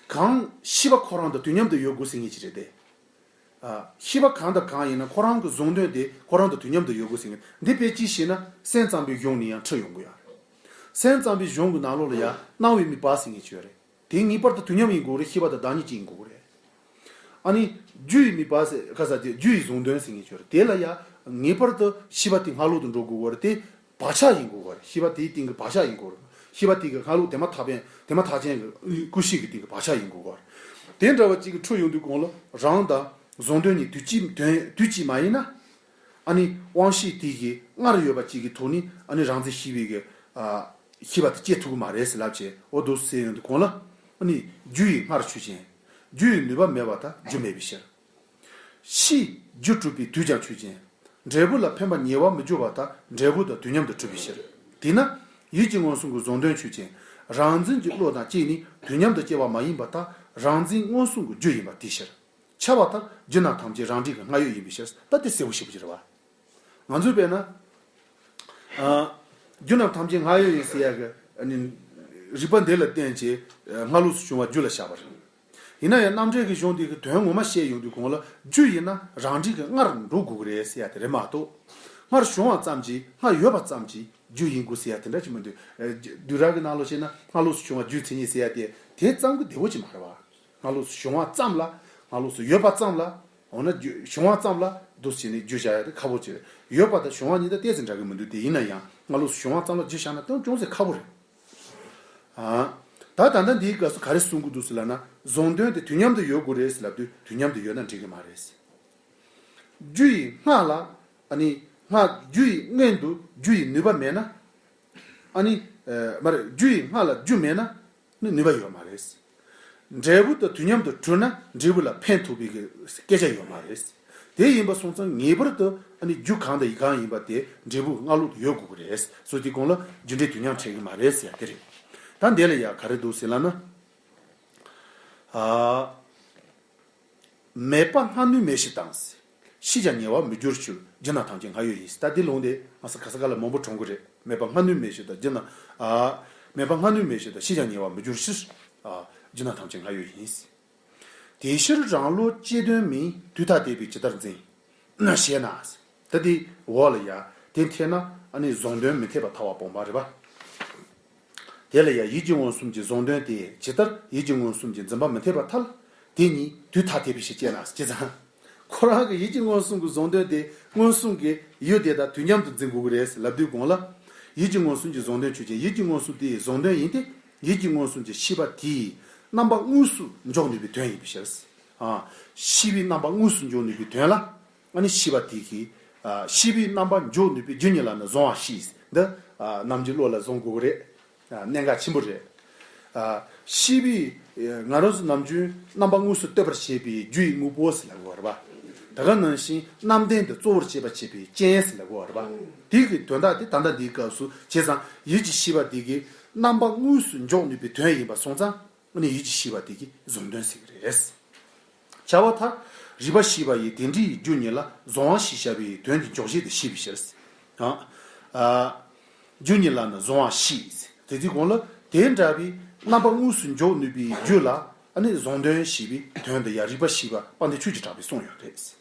གང་ཤེས་པ་ཁོ་རང་དང་དུས་མཉམ་དུ་ཡོད་དགོས་ཟེར་མཁན་ཅིག་རེད་དེ། ཨ། ཤེས་པ་གང་དང་གང་ཡིན་ན་ཁོ་རང་གི་གཟུང་དོན་དེ་ཁོ་རང་དང་དུས་མཉམ་དུ་ཡོད་དགོས་ཟེར་མཁན། འདི་དཔེ་ཅིག་བྱས་ན་སེམས་ཙམ་པའི་གཞུང་ནས་ཡང་འཁྲུལ་ཡོང་གི་ཡོད་རེད། སེམས་ཙམ་པའི་གཞུང་གི་ནང་ལོགས་ལ་ཡང་སྣང་བའི་དམིགས་པ་ཟེར་མཁན་ཅིག་ཡོད་རེད། དེ་ངེས་པར་དུ་དུས་མཉམ་ཡིན་དགོས་རེད། ཤེས་པ་དང་བདག་ཉིད་ཅིག་ཡིན་དགོས་རེད། ཨ་ནི། རྒྱུ་ཡི་དམིགས་པ་ཟེར་ག་ས་དེ་རྒྱུ་ཡི་གཟུང་དོན་ཟེར་མཁན་ཅིག་ཡོད་རེད། དེ་ལ་ཡང་ངེས་པར་དུ་ཤེས་པ་དེ་སྔ་ལོག་ཏུ་འགྲོ་དགོས་པ་རེད་དེ། བག་ཆགས་ཡིན་དགོས་པ་རེད། ཤེས་པ་དེའི་སྟེང་གི་བག་ཆགས་ཡིན་དགོས་རེད། ཤེས་པ་དེ་གི་སྔ་ལོག་དེ་མ་ཐག་པའི་དེ་མ་ཐག་ཅན་གྱི་ཀུན་ཤེས་ཀྱི་སྟེང་གི་བག་ཆགས་ཡིན་དགོས་པ་རེད། དེ་འདྲ་བ་གཅིག་གི་འཁྲུལ་ཡོང་དུས་གོང་ལ་རང་དང་གཟུང་དོན་གཉིས་དུས་གཅིག་དོན་དུས་གཅིག་མ་ཡིན་ན། ཨ་ནི་དབང་ཤེས་དེ་གི་སྔར་ཡོད་པ་གཅིག་གི་ཐོག་ནས་ཨ་ནི་རང་འཛིན་ཤེས་པའི་གི་ཨ་ཤེས་པ་དེ་སྐྱེ་ཐུབ་ཀྱི་མ་རེད་ཟེར་ལབ་བྱས། འོ་འདུག་ཟེར་ཡོང་དུས་གོང་ལ། ཨ་ནི་རྒྱུ་ཡི་སྔར་ཆོས་ཅན། རྒྱུ་ཡི་ནུས་པ་མེད་པ་དང་རྒྱུ་མེད་པའི་ཕྱིར། ཕྱིས་རྒྱུ་གྲུབ་པའི་དུས་ཀྱང་ཆོས་ཅན། འབྲས་བུ་ལ་འཕེན་པ་ཉེ་བར་མི་འགྱུར་བ་དང་འབྲས་བུ་དང་དུས་མཉམ་དུ་གྲུབ་པའི་ཕྱིར། དེས་ན་ཡིད་ཀྱི་མངོན་སུམ་གྱི་གཟུང་དོན་ཆོས་ཅན། རང་འཛིན་གྱི་བློ་དང་གཅིག་ནི་དུས་མཉམ་དུ་སྐྱེ་བ་མ་ཡིན་པ་དང་རང་འཛིན་མངོན་སུམ་གྱི་རྒྱུ་ཡིན་པ་དེའི་ཕྱིར། ཁྱབ་པ་ལྟར་རྒྱུ་རྣམས་ཐམས་ཅད་རང་འབྲས་ཀྱི་སྔ་ཡོད་ཡིན་པའི་ཕྱིར། ད་དེ་གསལ་པོ་ཞེ་པོ་ཅིག་རེད་བ། ང་ཚོས་དཔེར་ན། ཨ། རྒྱུ་རྣམས་ཐམས་ཅད་སྔ་ཡོད་ཡིན་ཟེར་ཡ་གི་ ཨ་ནི་རིགས་པ་འདི་ལ་བརྟེན་བྱས་སྔ་ལོགས་སུ་བྱུང་བ་རྒྱུ་ལ་བཞག་པ་རེད། ཡིན་ན་ཡང་རྣམ་འགྲེལ་གྱི་གཞུང་འདི་གི་དོན་ངོ་མ་བཤད་ཡོང་དུས་གོང་ལ་རྒྱུ་ཡིན་ན་རང་འགྲེལ་གྱི་སྔར་འགྲོ་དགོས་ཀྱི་རེད་ཟེར་ཡ་དེ་རེད་མ་གཏོགས། སྔར་བྱུང་བ་ཙམ་གྱིས་སྔར་ཡོད་པ་ཙམ་གྱིས་རྒྱུ་ཡིན་དགོས་ཟེར་ཡ་དེ་འདྲ་ཅིག་མི་འདུག་ཨ་བསྡུས་གྲྭ་གི་ནང་ལོགས་བཤད་ན་སྔ་ལོགས་སུ་བྱུང་བ་རྒྱུའི་མཚན་ཉིད་ཟེར་ཡ་དེ་དེ་ཙམ་གྱིས་བདེ་བོ་ཅིག་མ་རེད་བ། སྔ་ལོགས་སུ་བྱུང་བ་ཙམ་ལ། སྔ་ལོགས་སུ་ཡོད་པ་ཙམ་ལ། འོ་ན་རྒྱུ་བྱུང་བ་ཙམ་ལ་འདུག་བྱས་ནས་རྒྱུ་བཞག་ཡ་དེ་ཁག་པོ་ཅིག་རེད། ཡོད་པ་དང་བྱུང་བ་གཉིས་ད་ཏོག་ཙམ་འདྲ་གི་མི་འདུག་དེ་ཡིན་ན་ཡང་སྔ་ལོགས་སུ་བྱུང་བ་ཙམ་ལ་རྒྱུ་བཞག་ན་དོན་ཅུང་ཟད་ཁག་པོ་རེད། ཨ། ད་ད་ལྟ་འདིའི་སྐབས་སུ་ག་རེ་གསུང་གི་འདུག་ཟེར་ལབ་ན་གཟུང་དོན་དེ་དུས་མཉམ་དུ་ཡོད་དགོས་རེད་ཟེར་ལབ་དུས་དུས་མཉམ་དུ་ཡོད་ན་འགྲིག་གི་མ་རེད། རྒྱུ་ཡི་སྔ་ལ། ཨ་ནི་སྔ་རྒྱུ་ཡི་སྔོན་དུ་རྒྱུ་ཡི་ནུས་པ་མེད་ན། ཨ་ནི། ཨ། མ་རེད། རྒྱུ་ཡི་སྔ་ལ་རྒྱུ་མེད་ན་ནི་ནུས་པ་ཡོད་མ་རེད། འབྲས་བུ་དང་དུས་མཉམ་དུ་གྲུབ་ན་འབྲས་བུ་ལ་ཕན་ཐོགས་པའི་གི་སྐད་ཆ་ཡོད་མ་རེད། དེ་ཡིན་པ་སོང་ཙང་ངེས་པར་དུ་ཨ་ནི་རྒྱུ་གང་དང་ཡི་གང་ཡིན་པ་དེ་འབྲས་བུ་སྔ་ལོགས་དུ་ཡོད་དགོས་ཀྱི་རེད། སོ་དེའི་གོང་ལ་རྒྱུ་འབྲས་དུས་མཉམ་འཕྲད་ཀྱི་མ་རེད་ཟེར་ཡ་དེ་རེད། ད་འདི་ལ་ཡ་ག་རེ་འདུག་ཟེར་ལབ་ན། ཨ། མེད་པ་སྔ་ནུས་མེད་ཞིག་དང་། ཤི་ཀྱང་ཉེ་བར་མི་འགྱུར་ཕྱིར། རྒྱུ་རྣམས་ཐམས་ཅད་སྔ་ཡོད་ཡིན། ད་འདི་ལུང་དེ་ང་ས་ག་ས་ག་ལ་མང་པོ་གྲོང་གི་རེད། མེད་པ་སྔ་ནུས་མེད་ཞིག་དང་རྒྱུ་རྣམས། ཨ། མེད་པ་སྔ་ནུས་མེད་ཞིག་དང་ཤི་ཀྱང་ཉེ་བར་མི་འགྱུར་ཕྱིར། ཨ། རྒྱུ་རྣམས་ཐམས་ཅད་སྔ་ཡོད་ཡིན། དེ་ཕྱིར་རང་ལུགས་སྤྱི་དོན་མིན། དུས་ཐ་དད་པས་ཇི་ལྟར་འཛིན། ཞེ་ན། ད་དེ་འོག་ལ་ཡ་དེ་འཐད་ན་ཨ་ནི་གཟུང་དོན་མི་འཐད་པར་ཐལ་བ་སྤོང་བ་རེད་པ། དེ་ལ་ཡང་ཡིད་ཀྱི་མངོན་སུམ་གྱི་གཟུང་དོན་དེ་ཇི་ལྟར་ཡིད་ཀྱི་མངོན་སུམ་གྱི་འཛིན་པ་མི་འཐད་པར་ཐལ། དེ་ཉིད་དུས་ཐ་དད་པས་ཞེས་བྱས་ན་ཅི་ཙང་། ཁོ་རང་གི་ཡིད་ཀྱི་མངོན་སུམ་གྱི་གཟུང་དོན་དེ་མངོན་སུམ་གྱི་ཡུལ་དེ་དང་དུས་མཉམ་དུ་འཛིན་དགོས་ཀྱི་རེད་ལབ་དུས་གོང་ལ། ཡིད་ཀྱི་མངོན་སུམ་གྱི་གཟུང་དོན་ཆོས་ཅན། ཡིད་ཀྱི་མངོན་སུམ་དེའི་གཟུང་དོན་ཡིན་ཏེ། ཡིད་ཀྱི་མངོན་སུམ་གྱི་ཤེས་པ་དེས་རྣམ་པ་དངོས་སུ་འཇོག་ནུས་པའི་དོན་ཡིན་པའི་ཕྱིར། ཨ། ཤེས་པའི་རྣམ་པ་དངོས་སུ་འཇོག་ནུས་པའི་དོན་ལ། ཨ་ནི་ཤེས་པ་དེ་གིས། ཨ། ཤེས་པའི་རྣམ་པ་འཇོག་ནུས་པའི་རྒྱུ་ཉིད་ལ་ནི་གཟུང་བ་ཤེས། འདི། ཨ། ནམ་རྒྱུན་བློ་ལ་བཟུང་དགོས་ཀྱི་རེད། ཨ། གནད་འགག་ཆེན་པོ་རེད། ཨ། ཤེས་པའི། ཨ། ང་རང་ཚོ་ནམ་རྒྱུན་རྣམ་པ་དངོས་སུ་གཏོད་པར་བྱེད་པའི་རྒྱུ་ཡི་དངོས་པོ་ཟེར་ལབ་དགོས་རེད་པ། ད་ག་ནང་བཞིན་རྣམ་ལྡན་དུ་གཙོ་བོར་བྱེད་པར་བྱེད་པའི་རྐྱེན་ཟེར་ལབ་དགོས་རེད་པ། དེ་གི་དོན་དག་དེ་ད་ལྟ་འདིའི་སྐབས་སུ་བྱས་ཙང་ཡིད་ཀྱི་ཤེས་པ་དེ་གིས་རྣམ་པ་དངོས་སུ་འཇོག་ནུས་པའི་དོན་ཡིན་པ་སོང་ཙང་། ཨ་ནི་ཡིད་ཀྱི་ཤེས་པ་དེ་གིས་གཟུང་དོན་ཟེར་གྱི་རེད། བྱ་བ་མཐར། རིག་པ་ཤེས་པ་ཡིས་དེ་འདྲའི་རྒྱུ་ཉིད་ལ་གཟུང་བ་ཞེས་བྱ་བའི་དོན་གྱི་འཇོག་བྱེད་དུ་ཤེས་པའི་ཕྱིར། ཨ། ཨ། རྒྱུ་ཉིད་ལ་ནི་གཟུང་བ་ཤེས། དེ་དུས་གོང་ལ་དེ་འདྲ་བའི་རྣམ་པ་དངོས་སུ་འཇོག་ནུས་པའི་རྒྱུ་ལ་ཨ་ནི་གཟུང་དོན་ཞེས་པའི་དོན་དུ་ཡང་རིག་པ་ཤེས་པ་དཔལ་ལྡན་ཆོས་ཀྱི་གྲགས་པས་གསུངས་ཡོད་རེད།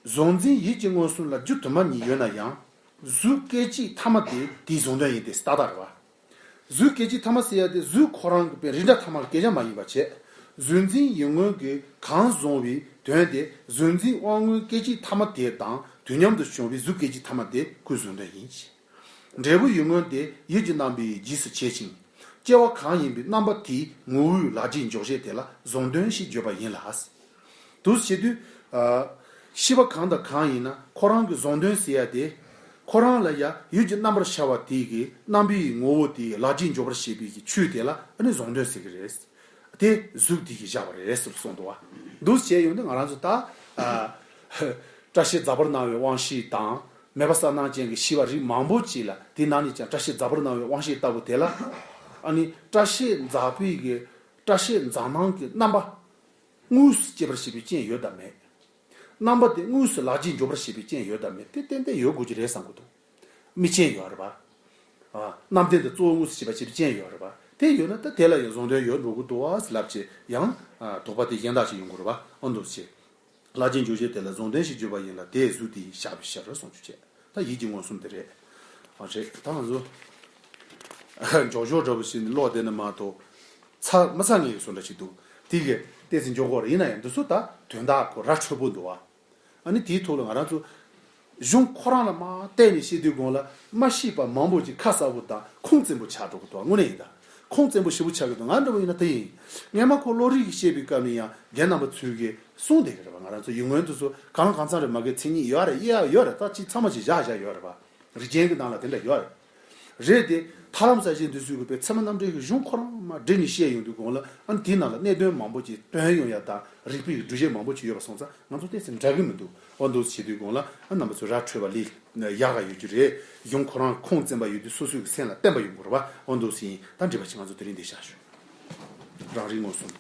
གཟུང་འཛིན་ཡིད་ཀྱི་མངོན་སུམ་ལ་རྒྱུ་དུ་མ་གཉིས་ཡོད་ན་ཡང་། གཟུགས་སྐད་ཅིག་ཐ་མ་དེ་དེའི་གཟུང་དོན་ཡིན་ཏེ་ཏག་ཏག་རེད་པ། གཟུགས་སྐད་ཅིག་ཐ་མ་ཟེར་ཡ་དེ་གཟུགས་ཁོ་རང་གི་པའི་རིགས་འདྲ་ཐ་མ་ལ་སྐད་ཆ་མ་ཡིན་པ་བྱས། གཟུགས་འཛིན་ཡིད་མངོན་གྱིས་གང་གཟུང་བའི་དོན་དེ་གཟུགས་འཛིན་དབང་མངོན་སྐད་ཅིག་ཐ་མ་དེ་དང་དུས་མཉམ་དུ་བྱུང་བའི་གཟུགས་སྐད་ཅིག་ཐ་མ་དེ་ཁོའི་གཟུང་དོན་ཡིན། འབྲས་བུ་ཡིད་མངོན་དེ་ཡིད་ཀྱི་རྣམ་པའི་རྗེས་སུ་བྱེད་ཅིང་། སྐྱེ་བ་གང་ཡིན་པའི་རྣམ་པ་དེའི་ངོ་བོའི་ལག་རྗེས་འཇོག་བྱེད་དེ་ལ་གཟུང་དོན་ཞེས་བརྗོད་པ་ཡིན་ལ། དུ་བྱེད་དུས། ཨ། ཤེས་པ་གང་དང་གང་ཡིན་ན་ཁོ་རང་གི་གཟུང་དོན་ཟེར་ཡ་དེ། ཁོ་རང་ལ་ཡང་ཡུལ་གྱི་རྣམ་པར་ཤར་བ་དེ་གི་རྣམ་པའི་ངོ་བོ་དེའི་ལག་རྗེས་འཇོག་པར་བྱེད་པའི་གི་ཆོས་དེ་ལ་ཨ་ནི་གཟུང་དོན་ཟེར་གི་རེད། དེ་གཟུགས་དེ་གིས་བཞག་པ་རེད་ཟེར་གསུངས་འདུག་བ། འདུག་བྱས་ཡོང་དུས་ང་རང་ཚོ་ད། ཨ། བཀྲ་ཤིས་རྫ་བུར་སྣང་བའི་དབང་ཤེས་དང་། མེད་པ་གསལ་སྣང་ཅན་གྱི་ཤེས་པ་རིགས་མང་པོ་ཅིག་ལ་དེ་ནང་ནས་ཀྱང་བཀྲ་ཤིས་རྫ་བུར་སྣང་བའི་དབང་ཤེས་ལྟ་བུ་དེ་ལ། ཨ་ནི་བཀྲ་ཤིས་རྫ་བུའི་གི། བཀྲ་ཤིས་རྫ་སྣང་གི་རྣམ་པ། དངོས་སུ་སྐྱེད་པར་བྱེད་པའི་རྐྱེན་ཡོད་དམ་མེད། རྣམ་པ་དེ་དངོས་སུ་ལག་རྗེས་འཇོག་པར་བྱེད་པའི་རྐྱེན་ཡོད་དམ་མེད་དེ་ཏན་ཏན་ཡོད་དགོས་ཀྱི་རེད་བསམ་གྱི་འདུག་དམིགས་རྐྱེན་ཡོད་རེད་པ། ཨ། རྣམ་ལྡན་དུ་གཙོ་བོ་དངོས་སུ་བྱེད་པར་བྱེད་པའི་རྐྱེན་ཡོད་རེད་པ། དེ་ཡོད་ན་ད་དེ་ལ་ཡང་གཟུང་དོན་ཡོད་འགྲོ་གི་འདུག་བ་ལབ་བྱས་ཡང་། ཨ། དོགས་པ་དེ་གཞན་དག་ཅིག་ཡོང་དགོས་རེད་པ། ཨ། འདུག་བྱས། ལག་རྗེས་འཇོག་བྱེད་དེ་ལ་གཟུང་དོན་ཞེས་བརྗོད་པ་ཡིན་ལ་དེས་གཟུགས་དེ་བཞག་པའི་ཕྱིར་གསུངས་ཆོས་བྱེད། ད་ཡིད་ཀྱི་མངོན་སུམ་དེ་རེད། ཨ། རེད། ད་ང་ཚོ་འཇོག་འཇོག་འདྲ་པོ་ཞིག་ནི་ཀློག་བསྡད་ན་མ་གཏོགས་ཚར་མ་ཚར་ངེས་ཀྱི་བཟོ་འདྲ་ཞིག་འདུག་དེ་གས་ཏོག་ཙམ་འཇོག་དགོས་རེད། ཡིན་ན་ཡང་འདི་ཚོ་ད་དོན་དག་ཁོ་ར་འཕྲོད་པོ་འདུག་བ། ཨ་ནི་དེའི་ཐོག་ལ་ང་རང་ཚོ་གཞུང་ཁོ་རང་ལ་མར་བལྟས་ནས་བཤད་དུས་གོང་ལ་མ་ཤེས་པ་མང་པོ་ཅིག་ཁ་གསལ་པོ་དང་ཁུངས་བཙན་པོ་ཆགས་འགྲོ་གི་འདུག་དངོས་གནས་ཡིན་ད། ཁུངས་བཙན་པོ་ཞེ་པོ་ཆགས་ཀྱི་འདུག་ང་འདྲ་པོ་ཡིན་ན་དེ་ཡིན། སྔས་མ་ཁོ་བློ་རིག་གིས་བཤད་པའི་སྐབས་ནས་ཡང་རྒན་རྣམ་པ་ཚོས་གིས་གསུངས་བསྡད་ཀྱི་རེད་པ། ང་རང་ཚོ་ཡིད་མངོན་དུ་སོ་གང་གང་འཚམ་རེ་མ་གི་མཚན་ཉིད་ཡོད་རེད། ཡ་ཡོད་རེད། ད་ཅི་ཚང་མ་ཅིག་བཞག་བཞག་ཡོད་རེད་པ། རིགས་རྒྱན་གྱི་ནང་ལ་དེ་འདྲ་ཡོད་རེད། རེད་དེ། ཐར་ལམ་གསལ་བྱེད་འདི་ཚོའི་གི་པའི་ཚད་མ་རྣམ་འགྲེལ་གྱི་གཞུང་ཁོ་རང་མར་བསྒྲིགས་ནས་བཤད་ཡོང་དུས་གོང་ལ་ཨ་ནི་དེའི་ནང་ལ་གནད་དོན་མང་པོ་ཅིག་སྟོན་ཡོང་ཡ་དང་རིགས་པའི་སྒྲུབ་བྱེད་མང་པོ་ཅིག་ཡོད་པ་སོང་ཙང་ང་ཚོ་ཏོག་ཙམ་འདྲ་གི་མི་འདུག་འོ་འདུག་བྱེད་དུས་གོང་ལ་ཨ་རྣམ་པ་ཚོ་ར་འཕྲོད་པ་ལས་ཡག་ག་ཡོད་རྒྱུ་རེད། གཞུང་ཁོ་རང་ཁུངས་བཙན་པ་ཡོད་དུས་སོ་སོའི་གི་སེམས་ལ་བརྟན་པ་ཡོང་དགོས་རེད་པ། འོ་འདུག་ཟིན་ད་འགྲིག་པ་ཅིག་ང་ཚོ་དེ་རིང་འདི་བཞག་ཞུ། རང་རིག་མངོན་སུམ།